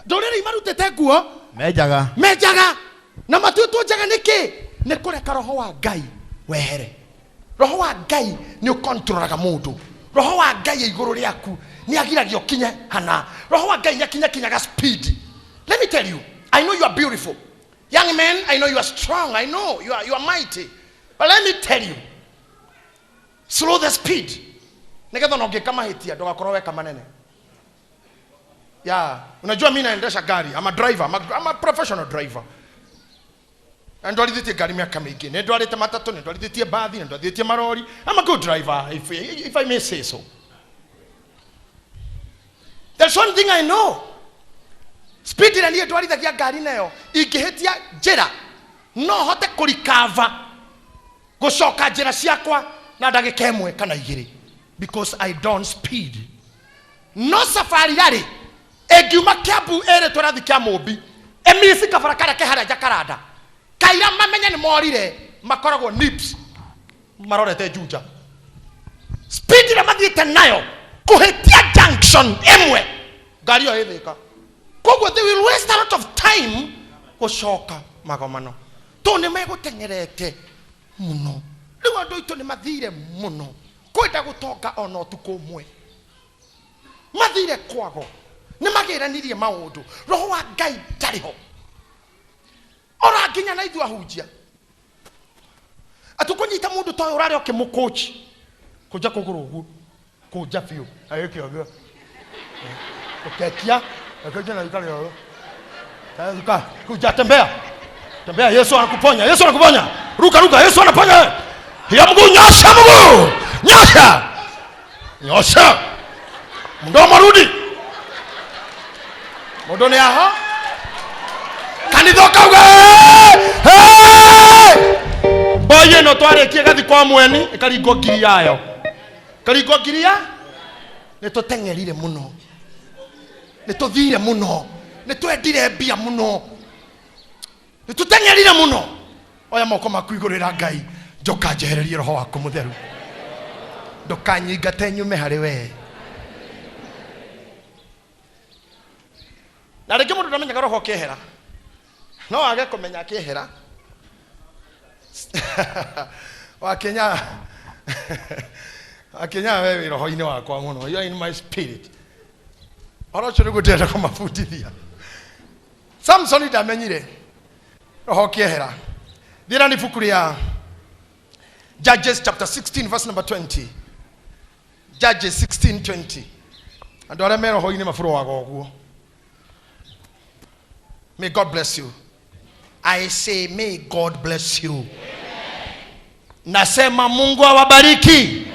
Ndũrĩrĩ imarutĩte nguo menjaga menjaga na matuĩtwo njaga nĩkĩ? Nĩ kũreka roho wa Ngai wehere. Roho wa Ngai nĩ ũkontroraga mũndũ. Roho wa Ngai igũrũ rĩaku nĩ agiragia ũkinye hana. Roho wa Ngai nĩ akinyakinyaga speed. Let me tell you, I know you are beautiful. Young men, I know you are strong. I know you are mighty. But let me tell you, slow the speed. Nĩgetha ona ũngĩka mahĩtia ndũgakorwo weka manene. Yeah, unajua mimi naendesha gari. I'm a driver. I'm a professional driver. Na ndwarithĩtie ngari mĩaka mĩingĩ. Nĩ ndwarĩte matatũ, nĩ ndwarithĩtie mbathi, nĩ ndwarithĩtie marori. I'm a good driver, if I may say so. There's one thing I know. Speed ĩrĩa niĩ ndwarithagia ngari nayo, ingĩhĩtia njĩra, no hote kũrikava, gũcoka njĩra ciakwa na ndagĩka ĩmwe kana igĩrĩ. Because I don't speed. No safari rarĩ, ĩngiuma Kiambu ĩrĩtwo ĩrathiĩ Kĩamũmbi, ĩmici kabara karĩa ke harĩa Jakaranda. Kaira mamenye nĩ morire, makoragwo nips, marorete Juja. Speed ĩrĩa mathiĩte nayo, kũhĩtia junction. Junction ĩmwe ngari ĩyo ĩthĩka. Koguo they will waste a lot of time gũcoka magomano, tondũ nĩ megũteng'erete mũno. Rĩu andũ aitũ nĩ mathire mũno kwenda gũtonga ona ũtukũ ũmwe, mathire kwago, nĩ magĩranirie maũndũ. Roho wa Ngai ndarĩ ho ora nginya na ithuĩ ahunjia atũkũnyita mũndũ ta ũyũ ũrarĩa ũkĩmũkũci kũnja kũgũrũ ũguo, kũnja biũ agĩke ũguo, ũkekia ũkenja na ikare ũguo, ruka kuja, tembea tembea, Yesu anakuponya, Yesu anakuponya, ruka ruka, Yesu anaponya. Hiya mguu, nyosha mguu, nyosha nyosha, mdomo rudi, mũndũ nĩ aho kanitha ũkauga boy ĩno twarĩkia gathi kwa mweni ĩkaringwo ngiri yayo, ĩkaringwo ngiri ya. Nĩ tũteng'erire mũno, nĩ tũthire mũno, nĩ twendire mbia mũno, nĩ tũteng'erire mũno. Oya moko maku igũrũ ĩra Ngai, njoka njehererie roho waku mũtheru, ndũkanyingate nyume harĩ wee. Na rĩngĩ mũndũ ndamenyaga roho ũkĩehera, no age kũmenya akĩehera. Wakinya wakinya we wĩ roho-inĩ wakwa mũno, you are in my spirit. Ũhoro ũcio nĩguo ndĩrenda kũmabundithia. Samson ndamenyire roho ũkĩehera. Thiĩra nĩ ibuku rĩa Judges chapter 16 verse number 20. Judges 16:20. Andũ arĩa me roho-inĩ maburoaga ũguo. May God bless you. I say may God bless you. Nasema Mungu awabariki.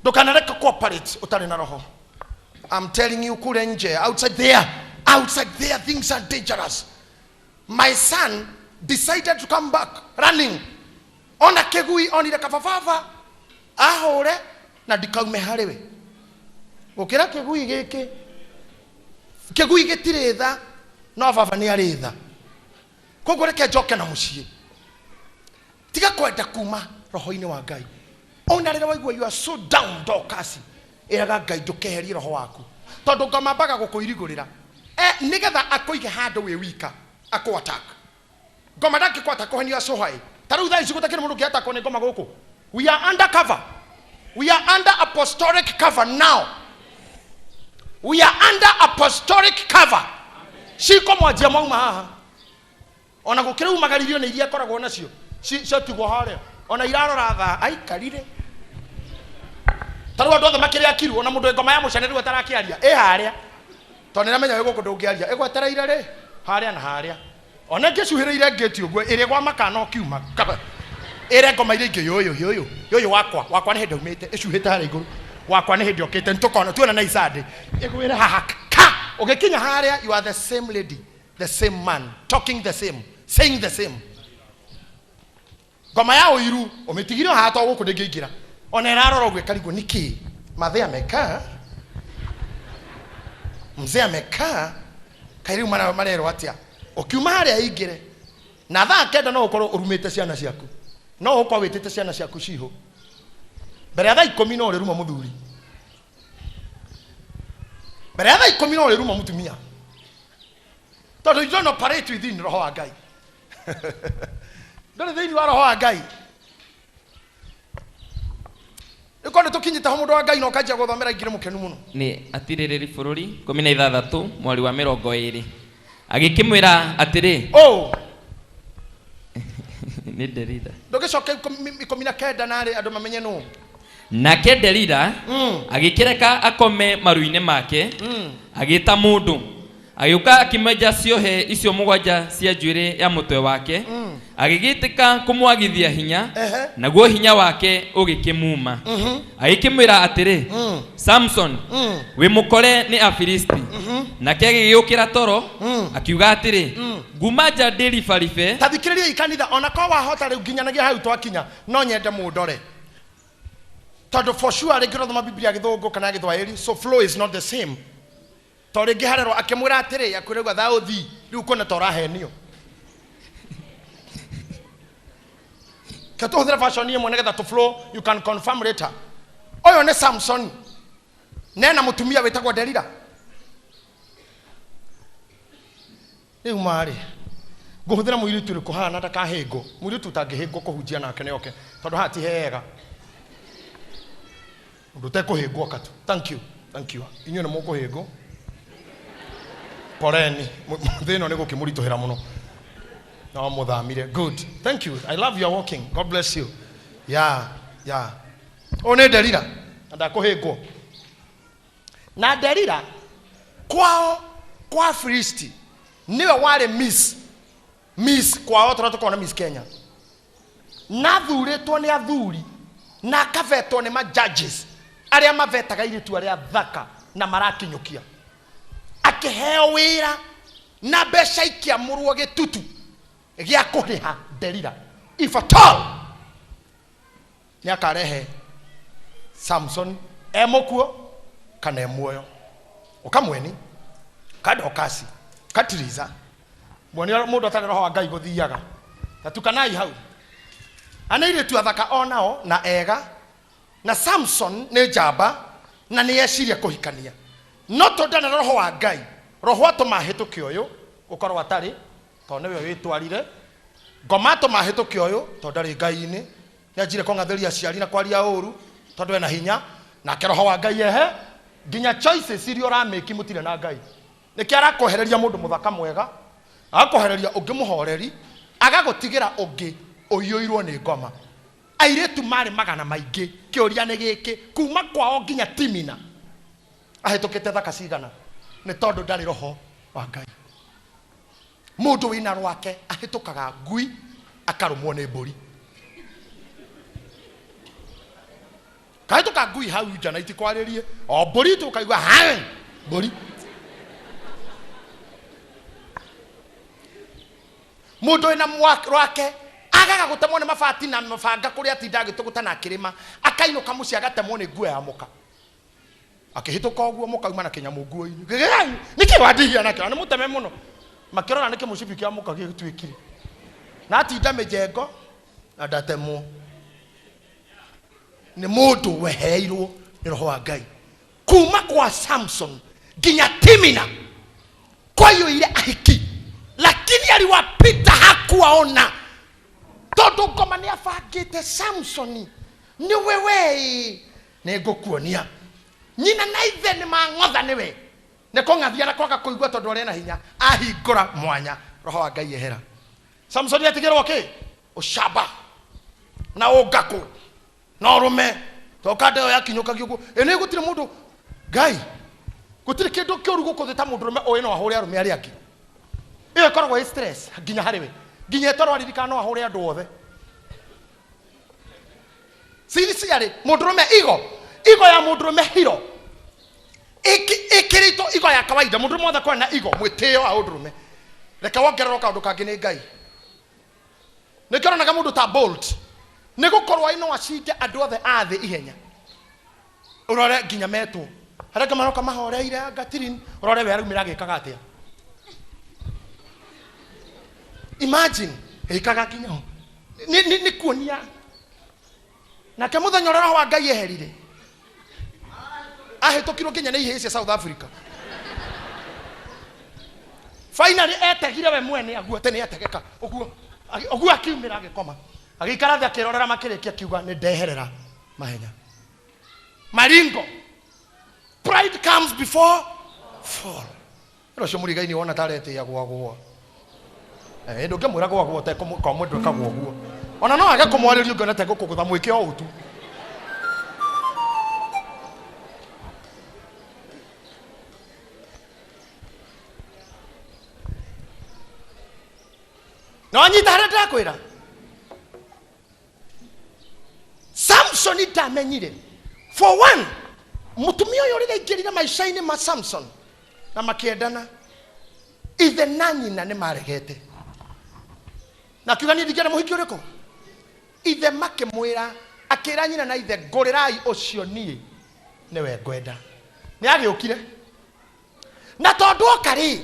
Ndukanareke cooperate utari na roho. I'm telling you, kule nje, outside there, outside there things are dangerous. My son decided to come back running. Ona kĩgui onire kabababa ahũre na ndikaume harĩ we. Gũkĩra kĩgui gĩkĩ. Kĩgui gĩtirĩ tha, no baba nĩ arĩ tha. Koguo reke njoke na mũciĩ. Tiga kwenda kuma roho-inĩ wa Ngai. Ona rĩrĩa waigua you are so down Dorcas, ĩraga Ngai ndũkeherie roho waku. Tondũ ngomambaga gũkũirigũrĩra. Nĩgetha akũige handũ wĩ wika, akũ attack. Ngoma ndangĩkũ attack when you are so high. Ta rĩu thaa ici gũtakĩrĩ mũndũ ũngĩatakwo nĩ ngoma gũkũ. We are under cover. We are under apostolic cover now. We are under apostolic cover. Ciko mwanjia mauma haha. Ona gũkĩrĩ umagaririo nĩ iria akoragwo nacio. Ciatigwo harĩa. Ona irarora thaa aikarire. Ta rĩu andũ othe makĩrĩ akiru, ona mũndũ wĩ ngoma ya mũcene rĩu atarakĩaria. Ĩ harĩa. Tondũ nĩramenya wĩ gũkũ ndũngĩaria. Ĩgwetereire rĩ harĩa na harĩa. Ona ngĩcuhĩrĩire ngĩti ũguo ĩrĩ gwa makana ũkiuma. Kaba. Ĩre ngoma iria ingĩ yũyũ yũyũ yũyũ wakwa wakwa nĩ hĩndĩ aumĩte ĩcuhĩte harĩa igũrũ wakwa nĩ hĩndĩ okĩte nĩtũkona tuona na icandĩ ĩgwĩre haha ka ũgĩkinya harĩa you are the same lady, the same man, talking the same, saying the same. Ngoma ya ũiru ũmĩtigire o haha to gũkũ ndĩngĩingĩra. Ona ĩrarora ũguo ĩkarigwo nĩkĩ mathe amekaa, mzee amekaa, kaĩ rĩu marerwo atĩa? Ũkiuma harĩa ĩingĩre na thaa kenda no ũkorwo ũrumĩte ciana ciaku, no ũkorwo wĩtĩte ciana ciaku cihũ mbere ya thaa ikũmi no ũrĩruma mũthuri, mbere ya thaa ikũmi no ũrĩruma mũtumia, tondũ you don't operate within roho wa Ngai. Ndũrĩ thĩinĩ wa roho wa Ngai. Rĩu nĩ tũkinyĩte ho mũndũ wa Ngai na ũkanjia gũthomera ingĩ nĩ mũkenu mũno. Nĩ atirĩrĩri bũrũri 16 mweri wa 20 agĩkĩmwĩra atĩrĩ. Oh. Nĩ Delila. Ndũgĩcoke 19 narĩ andũ mamenye nũ. Nake Delila agĩkĩreka akome maru-inĩ make, agĩta mũndũ agĩũka akĩmenja ciohe icio mũgwanja cia njuĩrĩ ya mũtwe wake, agĩgĩtĩka kũmwagithia hinya, naguo hinya wake ũgĩkĩmuma. Agĩkĩmwĩra atĩrĩ, Samson, wĩ mũkore nĩ Afilisti. Nake agĩgĩũkĩra toro akiuga atĩrĩ, nguma nja ndĩribaribe. Ta thikĩrĩriai kanitha, ona ko wahota rĩu nginyanagia hau twakinya, no nyende mũndore. Tondũ for sure rĩngĩ ũrathoma Biblia gĩthũngũ kana gĩthwaĩri, so flow is not the same. To rĩngĩ harerwo akĩmwĩra atĩrĩ, akwĩra uga thaa ũthi, rĩu kuona ta ũrahenio. Ke tũhũthĩre version ĩmwe nĩgetha tũ flow, you can confirm later. Ũyũ nĩ Samson nena mũtumia wĩtagwo Delila. Rĩu marĩ ngũhũthĩra mũirĩtu ũrĩkũ haha na ndakahĩngwo? Mũirĩtu ũtangĩhĩngwo kũhunjia nake nĩ oke, tondũ haha ti hega. Ũndũ ũtekũhĩngwo katu. Thank you, thank you. Inyuĩ nĩ mũkũhĩngwo. Poleni, thĩ ĩno nĩ gũkĩmũritũhĩra mũno. No mũthamire. Good. Thank you. I love your walking. God bless you. Yeah, yeah. Ũyũ nĩ Delila na ndakũhĩngwo. Na Delila kwao kwa Filisti nĩwe warĩ Miss Miss kwao tũrĩa tũkoragwo na Miss Kenya. Na athurĩtwo nĩ athuri na akavetwo nĩ ma judges arĩa mavetaga airĩtu arĩa thaka na marakinyũkia. Akĩheo wĩra na mbeca ikĩamũrwo gĩtutu gĩa kũrĩha Delila. If at all nĩ akarehe Samson e mũkuo kana e muoyo. Ũkamweni kadokasi katiriza mwene mũndũ atarĩ roho wa Ngai gũthiaga tatukanai hau. Ana airĩtu athaka onao na ega, na Samson nĩ njamba na nĩ eciria kũhikania, no tondũ ndarĩ roho wa Ngai, roho atũma ahĩtũke ũyũ gũkorwo atarĩ, tondũ nĩwe wĩtwarire ngoma atũma ahĩtũke ũyũ tondũ ndarĩ Ngai-inĩ, nĩanjire kũng'athĩria aciari na kwaria ũru tondũ ena hinya, nake roho wa Ngai ehe nginya choices iria ũramĩki mũtirĩ na Ngai. Nĩkĩo arakwehereria mũndũ mũthaka mwega, agakwehereria ũngĩ mũhoreri, agagũtigĩra ũngĩ ũiyũirwo nĩ ngoma. Airĩtu marĩ magana maingĩ, kĩũria nĩ gĩkĩ, kuma kwao nginya Timina ahĩtũkĩte thaka cigana? Nĩ tondũ ndarĩ roho wa Ngai. Mũndũ wĩna rwake ahĩtũkaga ngui akarũmwo nĩ mbũri. Kahĩtũka ngui hau nja na itikwarĩrie, o mbũri tu ũkaigua hai mbũri. Mũndũ wĩna rwake agaga gũtemwo nĩ mabati na mabanga kũrĩa atinda agĩtũgũta na akĩrĩma, akainũka mũciĩ agatemwo nĩ nguo ya mũka. Akĩhĩtũka ũguo mũkauma na kĩnyamũ nguo-inĩ. Gĩgĩgai, nĩkĩ wandihia nakĩo? Na nĩ mũteme mũno. Makĩrora nĩkĩ mũcibi kĩa mũka gĩtuĩkire. Na atinda mĩjengo na ndatemwo. Nĩ mũndũ wehereirwo nĩ roho wa Ngai. Kuma kwa Samson nginya Timina kwaiyũire ahiki, lakini aliwapita hakuwaona, tondũ ngoma nĩ abangĩte Samsoni nĩwe wee nĩ ngũkuonia. Nyina na ithe nĩ mang'otha nĩwe, nĩ kũng'athia na kwaga kũigua tondũ arĩ na hinya. Ahingũra mwanya, roho wa Ngai ehera. Samsoni atigĩrwo kĩ? Ũcamba na ũngakũ na ũrũme, toka ndeo yakinyũkagio ũguo. Ĩ nĩ gũtirĩ mũndũ Ngai, gũtirĩ kĩndũ kĩũru gũkũ thĩ ta mũndũrũme ũĩ no ahũre arũme arĩa angĩ. Ĩyo ĩkoragwo ĩ stress nginya harĩ we, nginya ĩtorwo aririkana no ahũre andũ othe. Siri ciarĩ mũndũrũme igo, igo ya mũndũrũme hiro ĩkĩrĩtwo igo ya kawaida. Mũndũrũme wothe akoragwo na igo, mwĩtĩo wa ũndũrũme. Reke wongererwo kaũndũ kangĩ nĩ Ngai. Nĩkĩo ũronaga mũndũ ta Bolt nĩ gũkorwo aĩ no acinde andũ othe a thĩ ihenya. Ũrore nginya metwo harĩa angĩ maroka mahoreire anga tirin, ũrore we araumĩra agĩkaga atĩa. Imagine ĩkaga nginya ho. Nĩ kuonia nake mũthenya ũrĩa roho wa Ngai eherire ahĩtũkirwo nginya nĩ ihĩĩ cia South Africa. Finally etegire we mwene aguo atĩ nĩ ategeka ũguo, ũguo akiumĩra agĩkoma, agĩikara thĩ akĩrorera makĩrĩkia akiuga nĩ ndeherera mahenya. Maringo, pride comes before fall. Ĩno ũcio mũrigaini wona ta aretĩĩa gwagwo. Ndũngĩmwĩra gwagwo ũtekũmũka mũndũ ekagwo ũguo. Ona no age kũmwarĩria ũngĩona ta egũkũgũtha mwĩke o ũũ tu. Na wanyita harĩa ndĩrakwĩra? Samson ndamenyire. For one, mũtumia ũyũ rĩrĩa aingĩrire maica-inĩ ma Samson na makĩendana, ithe na nyina nĩ maregete. Na akiuga niĩ ndingĩenda mũhiki ũrĩkũ? Ithe makĩmwĩra, akĩra nyina na ithe, ngũrĩrai ũcio niĩ nĩwe ngwenda. Nĩ agĩũkire. Na tondũ oka rĩ,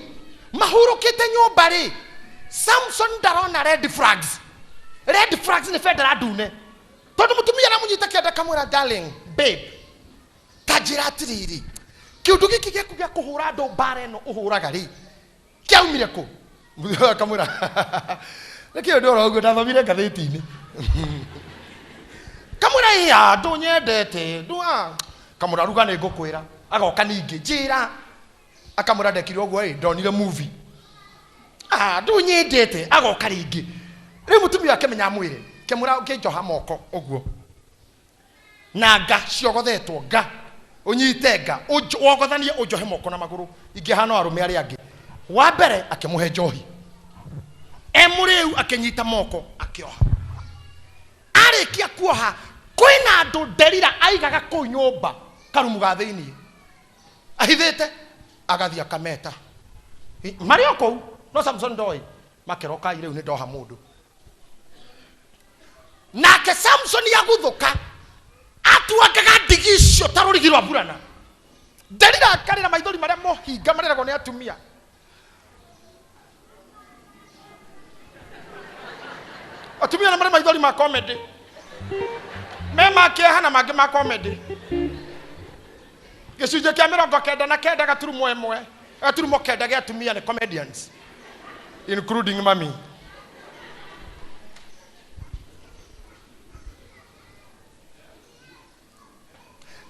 mahurũkĩte nyũmba rĩ, Samson ndarona red flags. Red flags nĩ bendera ndune. Tondũ mũtumia aramũnyita kĩanda akamwĩra darling, babe. Ta njĩra atĩrĩrĩ, kĩũndũ gĩkĩ gĩaku gĩa kũhũra andũ mbara ĩno ũhũraga rĩ, kĩaumire kũ? Mũthuri ũyũ akamwĩra, nĩ kĩũndũ oro ũguo ndathomire ngathĩti-inĩ. Kamwĩra, ĩa, ndũnyendete, ndũa. Kamwĩra, ruga nĩ ngũkwĩra. Agoka ningĩ, njĩra. Akamwĩra ndekire ũguo ĩ, ndonire movie. Ah, ndũnyendete. Agoka rĩngĩ. Rĩu mũtumia akĩmenya amwĩre, kĩmwĩra ũkĩnjoha moko ũguo. Na nga ciogothetwo, nga. Ũnyite nga, wogothanie ũnjohe moko na magũrũ. Ingĩhana o arũme arĩa angĩ. Wa mbere akĩmũhe njohi. E mũrĩu akĩnyita moko akĩoha. Arĩkia kuoha, kwĩna andũ Delila aigaga kũu nyũmba karumu ga thĩiniĩ. Ahithĩte, agathiĩ akameta. Marĩ o kũu, no Samson ndoĩ. Makeroka rĩu nĩ ndoha mũndũ. Nake Samson aguthũka, atuangaga ndigi icio ta rũrigi rwa burana. Delila akarĩra maithori marĩa mohinga marĩragwo nĩ atumia. Atumia nĩ marĩ maithori ma comedy. Me ma kĩeha na mangĩ ma comedy. Gĩcunjĩ kĩa mĩrongo kenda na kenda gaturumo ĩmwe, gaturumo kenda gĩa atumia nĩ comedians, including mami.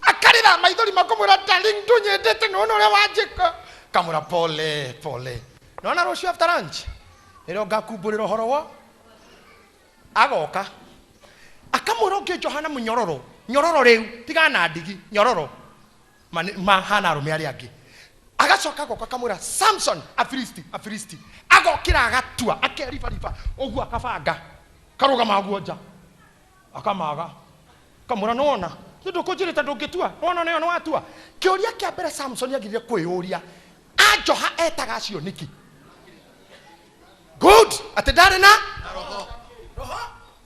Akarĩra maithori makamwĩra, darling, ndũnyendete, nĩwona ũrĩa wanjĩka. Kamwĩra, pole pole, nĩwona rũciũ after lunch nĩrĩo ngakumbũrĩra ũhoro wa. Agoka akamwĩra, ũngĩnjoha na mũnyororo, nyororo rĩu tigana na ndigi, nyororo mahana arũme arĩa angĩ. Agacoka agoka akamwĩra, Samson, Afilisti, Afilisti. Agokĩra agatua, akeribariba ũguo, akabanga karũgama ũguo nja, akamaga, kamwĩra, nĩwona nĩ ndũkũnjĩrĩte ndũngĩtua, nĩwona nĩyo nĩwatua. Kĩũria kĩa mbere Samson agĩrĩire kwĩyũria, anjoha etaga acio nĩkĩ? Good, atĩ ndarĩ na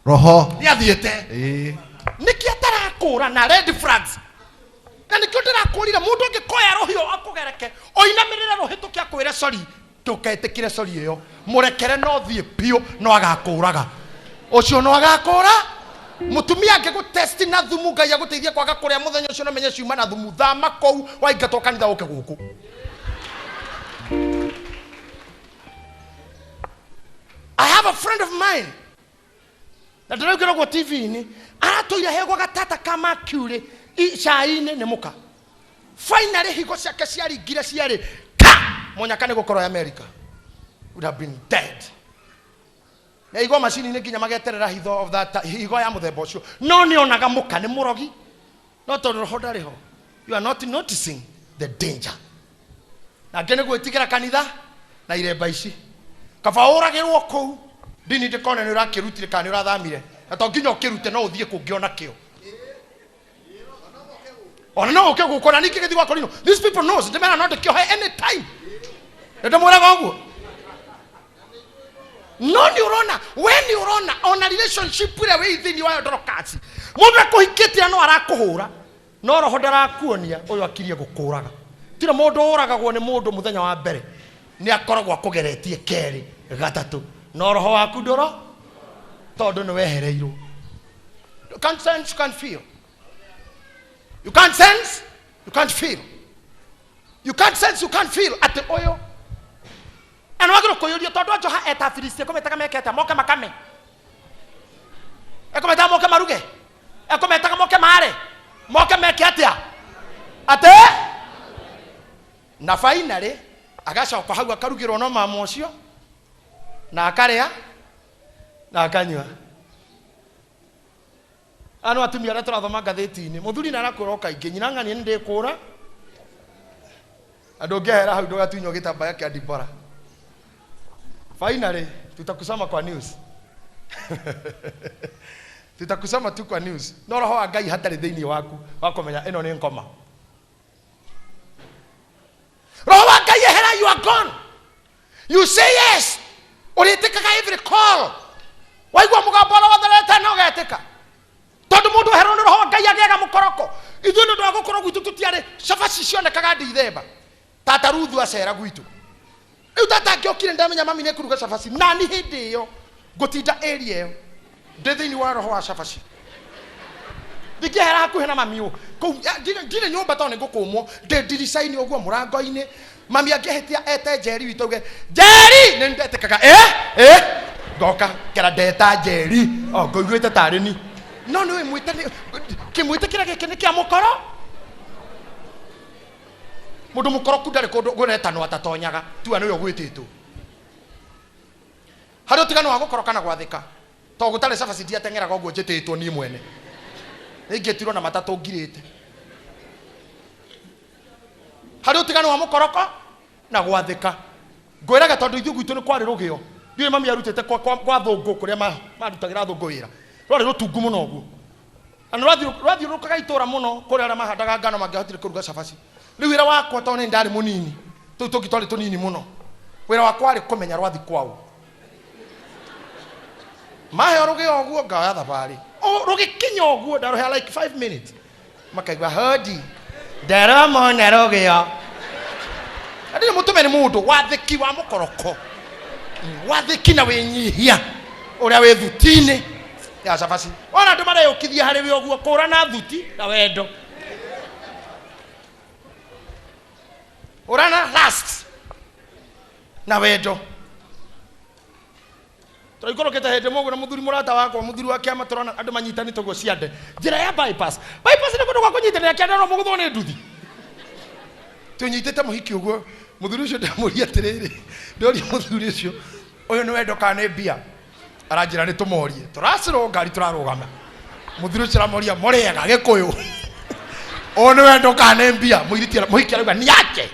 roho. Nĩ athiĩte. Nĩkĩ atarakũra na red flags? Na nĩkĩo ndĩrakũrire, mũndũ angĩkoya rũhiũ akũgereke, ũinamĩrĩre rũhĩtũke akwĩre sorry, ndũketĩkĩre sorry ĩyo, mũrekere no thiĩ biũ, no agakũraga ũcio, no agakũra. Mũtumia angĩgũtesti na thumu, Ngai agũteithie kwaga kũrĩa mũthenya ũcio, na menye ciuma na thumu, thama kũu, waingatwo kanitha ũke gũkũ. I have a friend of mine na ndĩraugĩra ũguo TV-inĩ, aratũire hegwo gatata ka mercury cai-inĩ nĩ mũka. Finally higo ciake ciaringire cierĩ ka mũnyaka nĩ gũkorwo America would have been dead. Na igwa macini-inĩ nginya mageterera hitho of that higo ya mũthemba ũcio, no nĩ onaga mũka nĩ mũrogi, no tondũ roho ndarĩ ho, you are not noticing the danger. Nangĩ nĩ gwĩtigĩra kanitha na iremba ici, kaba ũragĩrwo kũu ndini ndĩkone nĩ ũrakĩrutire kana nĩ ũrathamire, na to nginya ũkĩrute, no ũthiĩ kũngĩ ona kĩo, ona no ũke gũkũ. Na ningĩ gĩthiĩ gwa Korino, these people knows ndĩmera no ndĩkĩohe anytime, nĩ ndĩmwĩraga ũguo. No nĩ ũrona, we nĩ ũrona ona relationship ĩrĩa wĩ thĩinĩ wayo Dorcas, mũndũ akũhikĩtie no arakũhũra, no roho ndarakuonia ũyũ akirie gũkũraga. Tirĩ mũndũ ũragagwo nĩ mũndũ mũthenya wa mbere, nĩ akoragwo akũgeretie kerĩ gatatũ, no roho waku ndũro, tondũ nĩ wehereirwo. You can't sense, you can't feel. You can't sense, you can't feel. You can't sense, you can't feel atĩ ũyũ na nĩ wagĩrĩirwo kwĩyũria, tondũ anjoha eta Afilisti, ekũmetaga mekete moke makame, ekũmetaga moke maruge, ekũmetaga moke mare, moke meke atĩa atĩ. Na finally agacoka hau akarugĩrwo no mama ũcio, na akarĩa na akanyua. Aya no atumia arĩa tũrathoma ngathĩti-inĩ. Mũthuri nĩ arakũra o kaingĩ, nyina ng'ania nĩ ndĩkũra na ndũngĩehera hau ndũgatunywo gĩtambaya kĩa Dibora. Finally tutakusoma kwa news, tutakusoma tu kwa news. No roho wa Ngai hatarĩ thĩinĩ waku wa kũmenya ĩno nĩ ngoma, roho wa Ngai ehera, you are gone. You say yes, ũrĩtĩkaga every call, waigua mũgambo ũrĩa wothe wetana ũgetĩka, tondũ mũndũ oherwo nĩ roho wa Ngai agĩaga mũkoroko. Ithuĩ nĩ ũndũ wa gũkorwo gwitũ tũtiarĩ cabaci cionekaga Ndithemba, tata Ruthu acera gwitũ rĩu, tata angĩokire ndamenya mami nĩ kũruga cabaci, nani hĩndĩ ĩyo ngũtinda area ĩyo ndĩ thĩinĩ wa roho wa cabaci. Ndingĩehera hakuhĩ na mami ũ. Kũu ndirĩ nyũmba tondũ nĩ ngũkũmwo. Ndĩ ndirica-inĩ ũguo mũrango-inĩ. Mami angĩhĩtia ete Njeri witũ auge, Njeri! Nĩ ndetĩkaga, eh, eh. Ngoka kera ndeta Njeri. O ngũiguĩte tarĩ ni. No nĩ wĩmwĩte nĩ kĩmwĩte kĩrĩa gĩkĩ nĩ kĩa mũkoro. Mũndũ mũkoroku ndarĩ kũndũ kũretanwo atatonyaga. Tua nĩwe ũgwĩtĩtwo. Harĩ ũtiganu wa gũkoroka na gwathĩka. To gũtarĩ cabaci ndiateng'eraga ũguo njĩtĩtwo niĩ mwene. Nĩingĩtirwo na matatũ ngirĩte. Harĩ ũtiganu wa mũkoroko na gwathĩka. Ngwĩraga tondũ ithuĩ gwitũ nĩ kwarĩ rũgĩo. Ndiũĩ mami arutĩte kwa thũngũ kũrĩa marutagĩra thũngũ wĩra. Rwarĩ rũtungu mũno ũguo. Na nĩ rwathiũrũrũkaga itũũra mũno kũrĩa arĩa mahandaga ngano mangĩahotire kũruga cabaci. Rĩu wĩra wakwa tondũ nĩ ndarĩ mũnini, tũu tũngĩ twarĩ tũnini mũno. Wĩra wakwa warĩ kũmenya rwathi kwao. Maheo rũgĩo ũguo ngaoya thabarĩ. O rũgĩkinya ũguo ndarũhea like 5 minutes. Makaigua hodi. Ndaromona rũgĩo. Na ndirĩ mũtũme nĩ mũndũ wathĩki wa mũkoroko. Wathĩki na wĩnyihia ũrĩa wĩ thuti-inĩ ya cabaci. Wona andũ mareyũkithia harĩ we ũguo kũrana thuti na wendo. Ũrana last na wendo. Tũraikũrũkĩte hĩndĩ mũguo na mũthuri mũrata wakwa, mũthuri wa kĩama, tũrona andũ manyitanĩte ũguo ciande. Njĩra ya bypass. Bypass nĩ kũndũ gwa kũnyitanĩra kĩande no mũgũthwo nĩ nduthi. Tũnyitĩte mũhiki ũguo, mũthuri ũcio ndamũria atĩrĩrĩ, ndoria mũthuri ũcio, ũyũ nĩ wendo kana nĩ mbia? Aranjĩra nĩ tũmorie. Tũracirwo ngari tũrarũgama. Mũthuri ũcio aramoria, mũrĩega Gĩkũyũ. Ũyũ nĩ wendo kana nĩ mbia? Mũhiki arauga niache.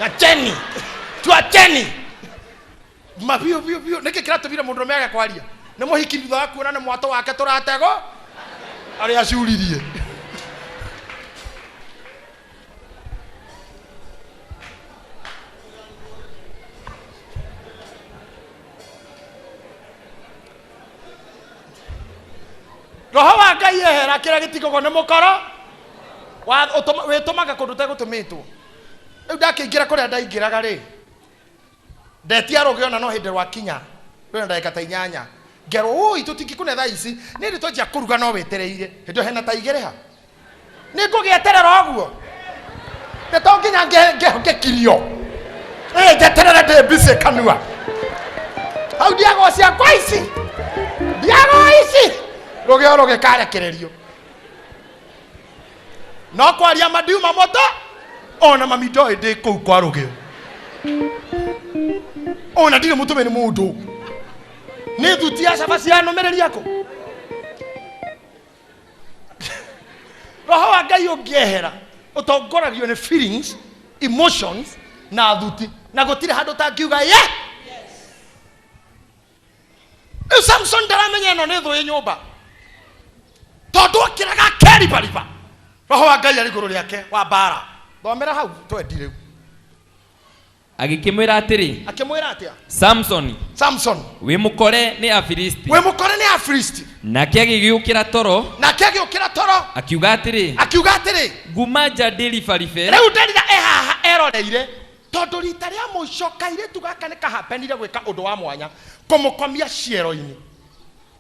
Acheni. Tuacheni. Ma biũ biũ biũ. Nĩkĩ kĩratũmire mũndũrũme age kwaria? Nĩ mũhiki thutha wa kuona nĩ mwatũ wake tũratego arĩa acuririe. Roho wa Ngai ehera kĩrĩa gĩtigagwo nĩ mũkoro wĩtũmaga kũndũ ũtegũtũmĩtwo. Rĩu ndakĩingĩra kũrĩa ndaingĩraga rĩ, ndetia rũgĩo na no hĩndĩ rwakinya rwĩna ndagĩka ta inyanya ngerwo ũi tũtingĩkũne thaa ici nĩ hĩndĩ twanjia kũruga no wĩtereire hĩndĩ ĩyo hena ta igĩrĩ ha nĩ ngũgĩeterera ũguo nĩ to nginya ngĩkirio njeterere ndĩ busy kanua hau ndiagwo ciakwa ici ndiagwo ici rũgĩo rũgĩkarekererio no kwaria ma ndiuma moto ona mami ndoĩ ndĩ kũu kwa rũgĩo ona ndirĩ mũtũme nĩ mũndũ nĩ thuti ya cabaci yanũmĩrĩria kũ roho wa Ngai ũngĩehera ũtongoragio nĩ feelings, emotions na thuti na gũtirĩ handũ ũtangiuga ye. Rĩu Samson ndaramenya ĩno nĩ thũ ĩ nyũmba tondũ okĩraga akeribariba roho wa Ngai arĩ igũrũ rĩake wa mbara. Thomera hau twendi rĩu. Agĩkĩmwĩra atĩrĩ, Akĩmwĩra atĩa? Samsoni, Samson, wĩ mũkore nĩ Afilisti. Wĩ mũkore nĩ Afilisti. Nake agĩgĩũkĩra toro. Nake agĩũkĩra toro. Akiuga atĩrĩ, Akiuga atĩrĩ, nguma nja ndĩribaribe. Rĩu Delila e haha eroreire tondũ rita rĩa mũico kairĩtu gaka nĩ kahapenire gwĩka ũndũ wa mwanya kũmũkomia ciero-inĩ.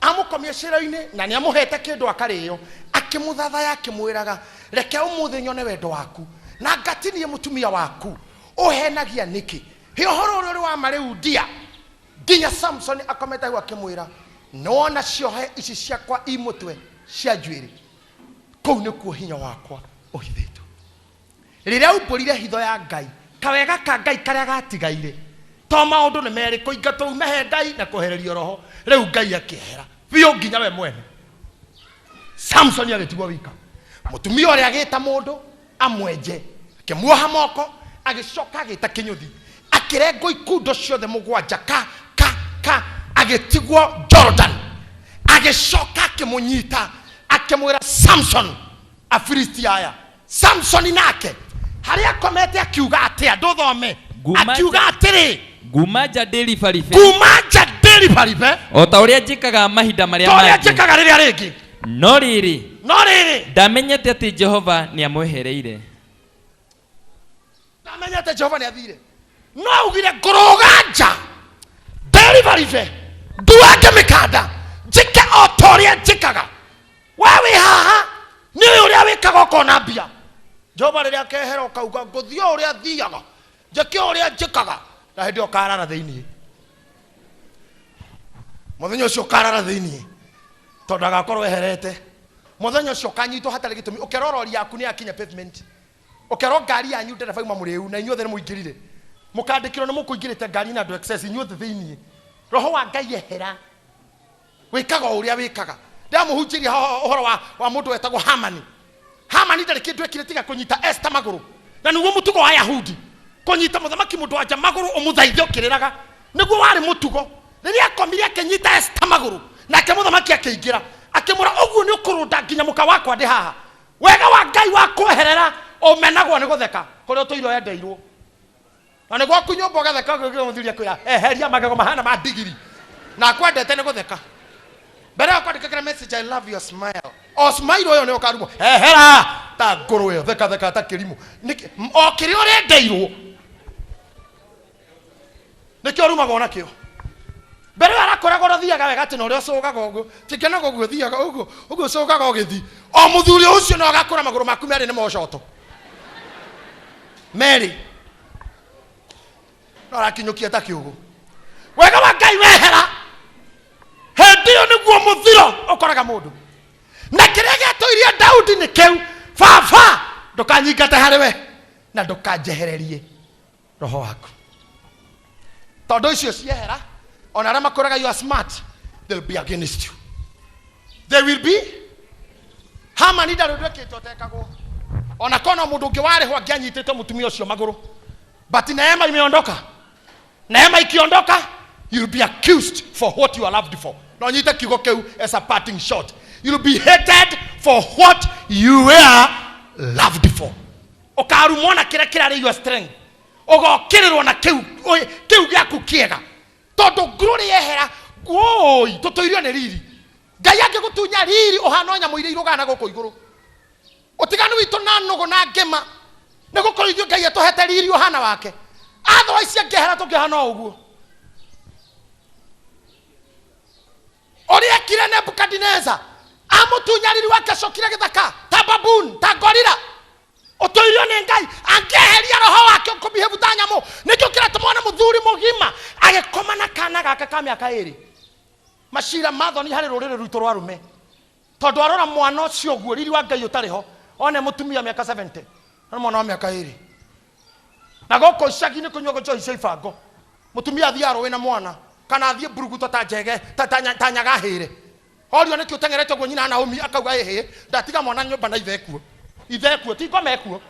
Amũkomia ciero-inĩ na nĩ amũhete kĩndũ akarĩo, akĩmũthathaya akĩmwĩraga, reke ũmũthĩ nyone wendo waku na ngatinie mũtumia waku ũhenagia nĩkĩ? Hĩ ũhoro ũrĩa ũrĩ wa ma rĩu ndia. Nginya Samson akomete hau akĩmwĩra, nĩwona ciohe ici ciakwa i mũtwe cia njuĩrĩ, kũu nĩkuo hinya wakwa ũhithĩtwo. Rĩrĩa aumbũrire hitho ya Ngai, kawega ka Ngai karĩa gatigaire, to maũndũ nĩ merĩ, kũingatwo ume he Ngai na kwehererio roho. Rĩu Ngai akĩehera biũ nginya we mwene. Samson agĩtigwo wika. Mũtumia ũrĩa agĩta mũndũ amwenje, akĩmuoha moko, agĩcoka agĩta kĩnyũthi, akĩrengwo ikundo ciothe mũgwanja ka ka ka, agĩtigwo Jordan. Agĩcoka akĩmũnyita, akĩmwĩra Samson, Afilisti aya. Samson nake harĩa akomete akiuga atĩa? Ndũthome. Akiuga atĩrĩ, Nguma nja ndĩribaribe. Nguma nja ndĩribaribe. O ta ũrĩa njĩkaga mahinda marĩa Ta ũrĩa mangĩ. njĩkaga rĩrĩa rĩngĩ. No rĩrĩ, No rĩrĩ, ndamenyete atĩ Jehova nĩamwehereire. Ndamenyete Jehova nĩathire. No augire ngũrũga nja ndĩribaribe, nduange mĩkanda, njĩke o ta ũrĩa njĩkaga. We wĩ haha Nĩ ũrĩa wĩkaga ũkona mbia. Jehova rĩrĩa akehera ũkauga ngũthiĩ o ũrĩa thiaga, njĩke o ũrĩa njĩkaga, na hĩndĩ ĩyo ũkarara thĩinĩ. Mũthenya ũcio ũkarara thĩinĩ tondũ agakorwo eherete. Mũthenya ũcio ũkanyitwo hatarĩ gĩtũmi, ũkerwo rori yaku nĩ yakinya pavement, ũkerwo ngari yanyu ndereba uma mũrĩu na inyuothe nĩ mũingĩrire, mũkandĩkĩrwo nĩ mũkũingĩrĩte ngari na andũ excess inyuothe thĩinĩ. Roho wa Ngai ehera, wĩkaga o ũrĩa wĩkaga. Ndamũhunjĩria ũhoro wa mũndũ wetagwo Hamani. Hamani ndarĩ kĩndũ ekire tiga kũnyita Esther magũrũ, na nĩguo mũtugo wa Ayahudi, kũnyita mũthamaki mũndũ wa nja magũrũ ũmũthaithe ũkĩrĩraga, nĩguo warĩ mũtugo. Rĩrĩa akomire akĩnyita Esther magũrũ, nake mũthamaki akĩingĩra akĩmwĩra, ũguo nĩ ũkũrũnda nginya mũka wakwa ndĩ haha. Wega wa Ngai wa kweherera ũmenagwo nĩ gũtheka kũrĩa ũtũire wendeirwo. Na nĩ gwaku nyũmba ũgatheka ũgĩũkĩra mũthuri akwĩra, eheria magego mahana ma ndigiri, na akwendete nĩ gũtheka. Mbere ya kwandĩkagĩra message, I love your smile. O smile ũyũ nĩ ũkarumwo, ehera ta ngũrwe ĩyo, theka theka ta kĩrimũ. Nĩkĩ? O kĩrĩa ũrendeirwo nĩkĩo ũrumagwo nakĩo. Mbere ĩyo arakoragwo ũrathiaga wega atĩ na ũrĩa ũcũgaga ũguo, tikenaga ũguo ũthiaga ũguo, ũguo ũcũgaga ũgĩthiĩ. O mũthuri ũcio no agakũra magũrũ maku merĩ nĩ mocoto. Merĩ. No arakinyũkia ta kĩũgũ. Wega wa Ngai wehera, hĩndĩ ĩyo nĩguo mũthiro ũkoraga mũndũ. Na kĩrĩa gĩatũirie Daudi nĩ kĩu, baba ndũkanyingate harĩ we na ndũkanjehererie roho waku. Tondũ icio ciehera, ona arĩa makoraga you are smart, they'll be against you. They will be. Hamani ndarĩ ũndũ ekĩte ũtekagwo. Ona kona mũndũ ũngĩ warĩho angĩanyitĩte mũtumia ũcio magũrũ. But neema imeondoka. Neema ikiondoka, you'll be accused for what you are loved for. No nyite kiugo kĩu as a parting shot. You'll be hated for what you were loved for. Ũkarumwo na kĩrĩa kĩrarĩ your strength. Ũgokĩrĩrwo na kĩu gĩaku kĩega. Tondũ glory yehera, woi, tũtũirio nĩ riri. Ngai angĩgũtunya riri ũhana o nyamũ iria irũgaga na gũkũ igũrũ. Ũtiganu witũ na nũgũ na ngĩma nĩ gũkorwo ithuĩ Ngai atũhete riri ũhana wake. Otherwise angĩehera tũngĩhana o ũguo. Ũrĩa ekire Nebukadineza, amũtunya riri wake acokire gĩthaka ta baboon, ta gorilla. Ũtũirio nĩ Ngai, angĩeheria roho wake ũkũmĩhĩbu ta nyamũ. Nĩkĩo kĩratũma wone mũthuri mũgima agĩkoma na kana gake ka mĩaka ĩrĩ. Macira ma thoni harĩ rũrĩrĩ rwitũ rwa arũme. Tondũ arora mwana ũcio ũguo, riri wa Ngai ũtarĩ ho, one mũtumia mĩaka 70, na mwana wa mĩaka ĩrĩ. Na gũkũ icagi-inĩ kũnyuagwo njohi cia ibango. Mũtumia athiĩ arũĩ na mwana, kana athiĩ mburuguto ta njege, ta nyaga hĩre. Orio nĩkĩ ũteng'erete ũguo nyina Naomi akauga ĩhĩ, ndatiga mwana nyũmba na ithe ekuo. Ithe ekuo, ti ngoma ekuo.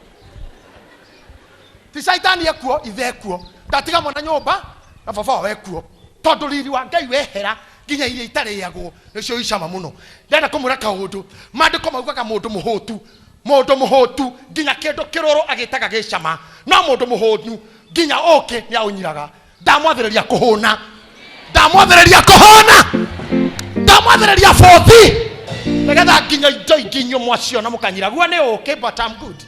Ti caitani ekuo, ithe ekuo. Ndatiga mwana nyũmba na baba wao ekuo. Tondũ riri wa Ngai wehera nginya iria itarĩagwo nĩcio icama mũno. Ndĩrenda kũmwĩra kaũndũ, maandĩko maugaga mũndũ mũhũtu, mũndũ mũhũtu nginya kĩndũ kĩrũrũ agĩtaga gĩcama, no mũndũ mũhũnu nginya ũkĩ nĩ aũnyiraga. Ndamwathĩrĩria kũhũna, ndamwathĩrĩria kũhũna, ndamwathĩrĩria bothi, nĩgetha nginya indo ingĩ inyuĩ mwaciona mũkanyira guo nĩ ũkĩ, but I'm good.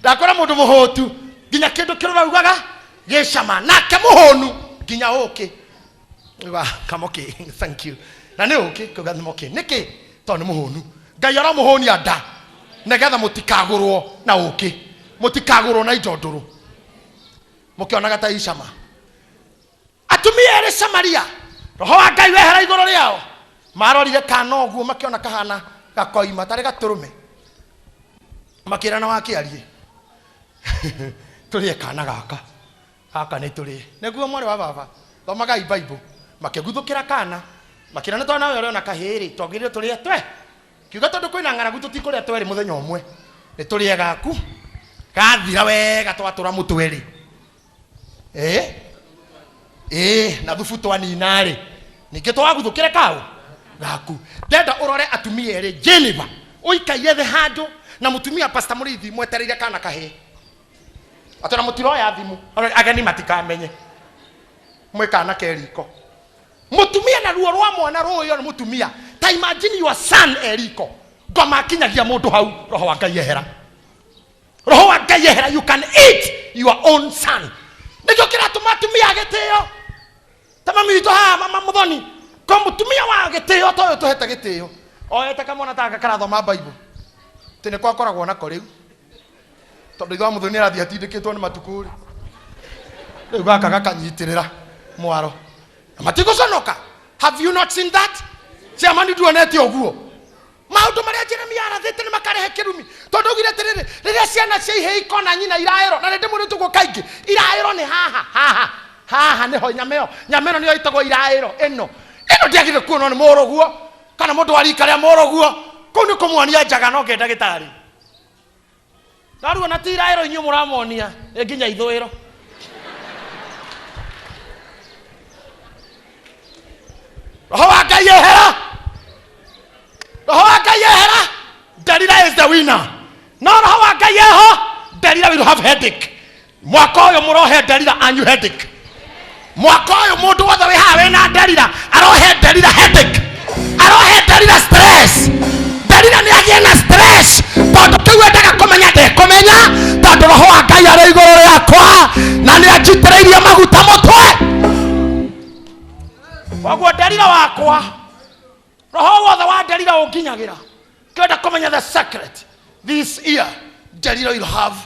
Ndakora mũndũ mũhũtu nginya kĩndũ kĩrũrũ augaga gĩcama, nake mũhũnu nginya ũkĩ. Wa, come okay, thank you. Na nĩ ũkĩ, kuga nĩ mũkĩ. Nĩkĩ? Tondũ nĩ mũhũnu. Ngai aramũhũnia nda nĩgetha mũtikagũrwo na ũkĩ, mũtikagũrwo na indo ndũrũ, mũkĩonaga ta icama. Atumia erĩ Samaria, roho wa Ngai wehera igũrũ rĩao, marorire kana ũguo makĩona kahana gakoima tarĩ gatũrũme, makĩrana wakĩarie tũrĩe kana gaka, gaka nĩ tũrĩe. Nĩguo mwarĩ wa baba, thomagai Bible. Makĩguthũkĩra kana, makĩrana twana ũyũ ũrĩona kahĩĩ-rĩ, twagĩrĩirwo tũrĩe twe. Kiuga tondũ kwĩna ng'aragu tũtikũrĩa twerĩ mũthenya ũmwe, nĩ tũrĩe gaku gathira wega twatũra mũtwe-rĩ. Na thubu twanina-rĩ, ningĩ twaguthũkĩre kaũ gaku. Ndenda ũrore atumia erĩ Geneva, ũikaire thĩ handũ na mũtumia Pastor Mũrĩithi mwetereire kana kahĩĩ. Atĩ ona mũtiroya thimũ, ageni matikamenye mwĩ kana ke riko. Mũtumia na ruo rwa mwana rũĩ nĩ mũtumia. Ta imagine your son e riko. Ngoma akinyagia mũndũ hau, roho wa Ngai ehera. Roho wa Ngai ehera, you can eat your own son. Nĩkĩo kĩratũma atumia a gĩtĩo. Ta mami witũ haha, mama Mũthoni, ko mũtumia wa gĩtĩo ta ũyũ tũhete gĩtĩo. Oete kamwana ta gaka karathoma Bible. Atĩ nĩ gwakoragwo nako rĩu tondũ ithe wa mũthoni arathiĩ atindĩkĩtwo nĩ matukũ rĩ, rĩu gaka gakanyitĩrĩra mwaro na matigũconoka. Have you not seen that? Chairman, nduonete ũguo maũndũ marĩa Jeremia arathĩte nĩ makarehe kĩrumi, tondũ augire atĩrĩrĩ, rĩrĩa ciana cia ihĩĩ ikona nyina iraĩro, na rĩndĩ mũrĩtũ ũguo kaingĩ iraĩro nĩ haha haha haha nĩho nyama ĩyo, nyama ĩno nĩyo ĩtagwo iraĩro. Ĩno ĩno ndĩagĩrĩire kuonwo nĩ mũrũguo kana mũndũ wa rika rĩa mũrũguo, kũu nĩ kũmuonia njaga no ngenda gĩtarĩ no rĩu ona ti iraĩro inyuĩ mũramonia, nĩ nginya ithũĩro. Roho wa Ngai ehera, roho wa Ngai ehera. Delila is the winner. No roho wa Ngai eho, Delila will have headache. Mwaka ũyũ mũrohe Delila anyu headache. Mwaka ũyũ mũndũ wothe wĩ haha wĩna Delila arohe Delila headache, arohe Delila stress. Delila nĩ agĩe na stress tondũ kĩu endaga kũmenya ndekũmenya, tondũ roho wa Ngai arĩ igũrũ rĩakwa na nĩ anjitĩrĩirie maguta mũtwe. Koguo Delila wakwa, roho wothe wa Delila ũnginyagĩra. Kĩenda kũmenya the secret this year, Delila will have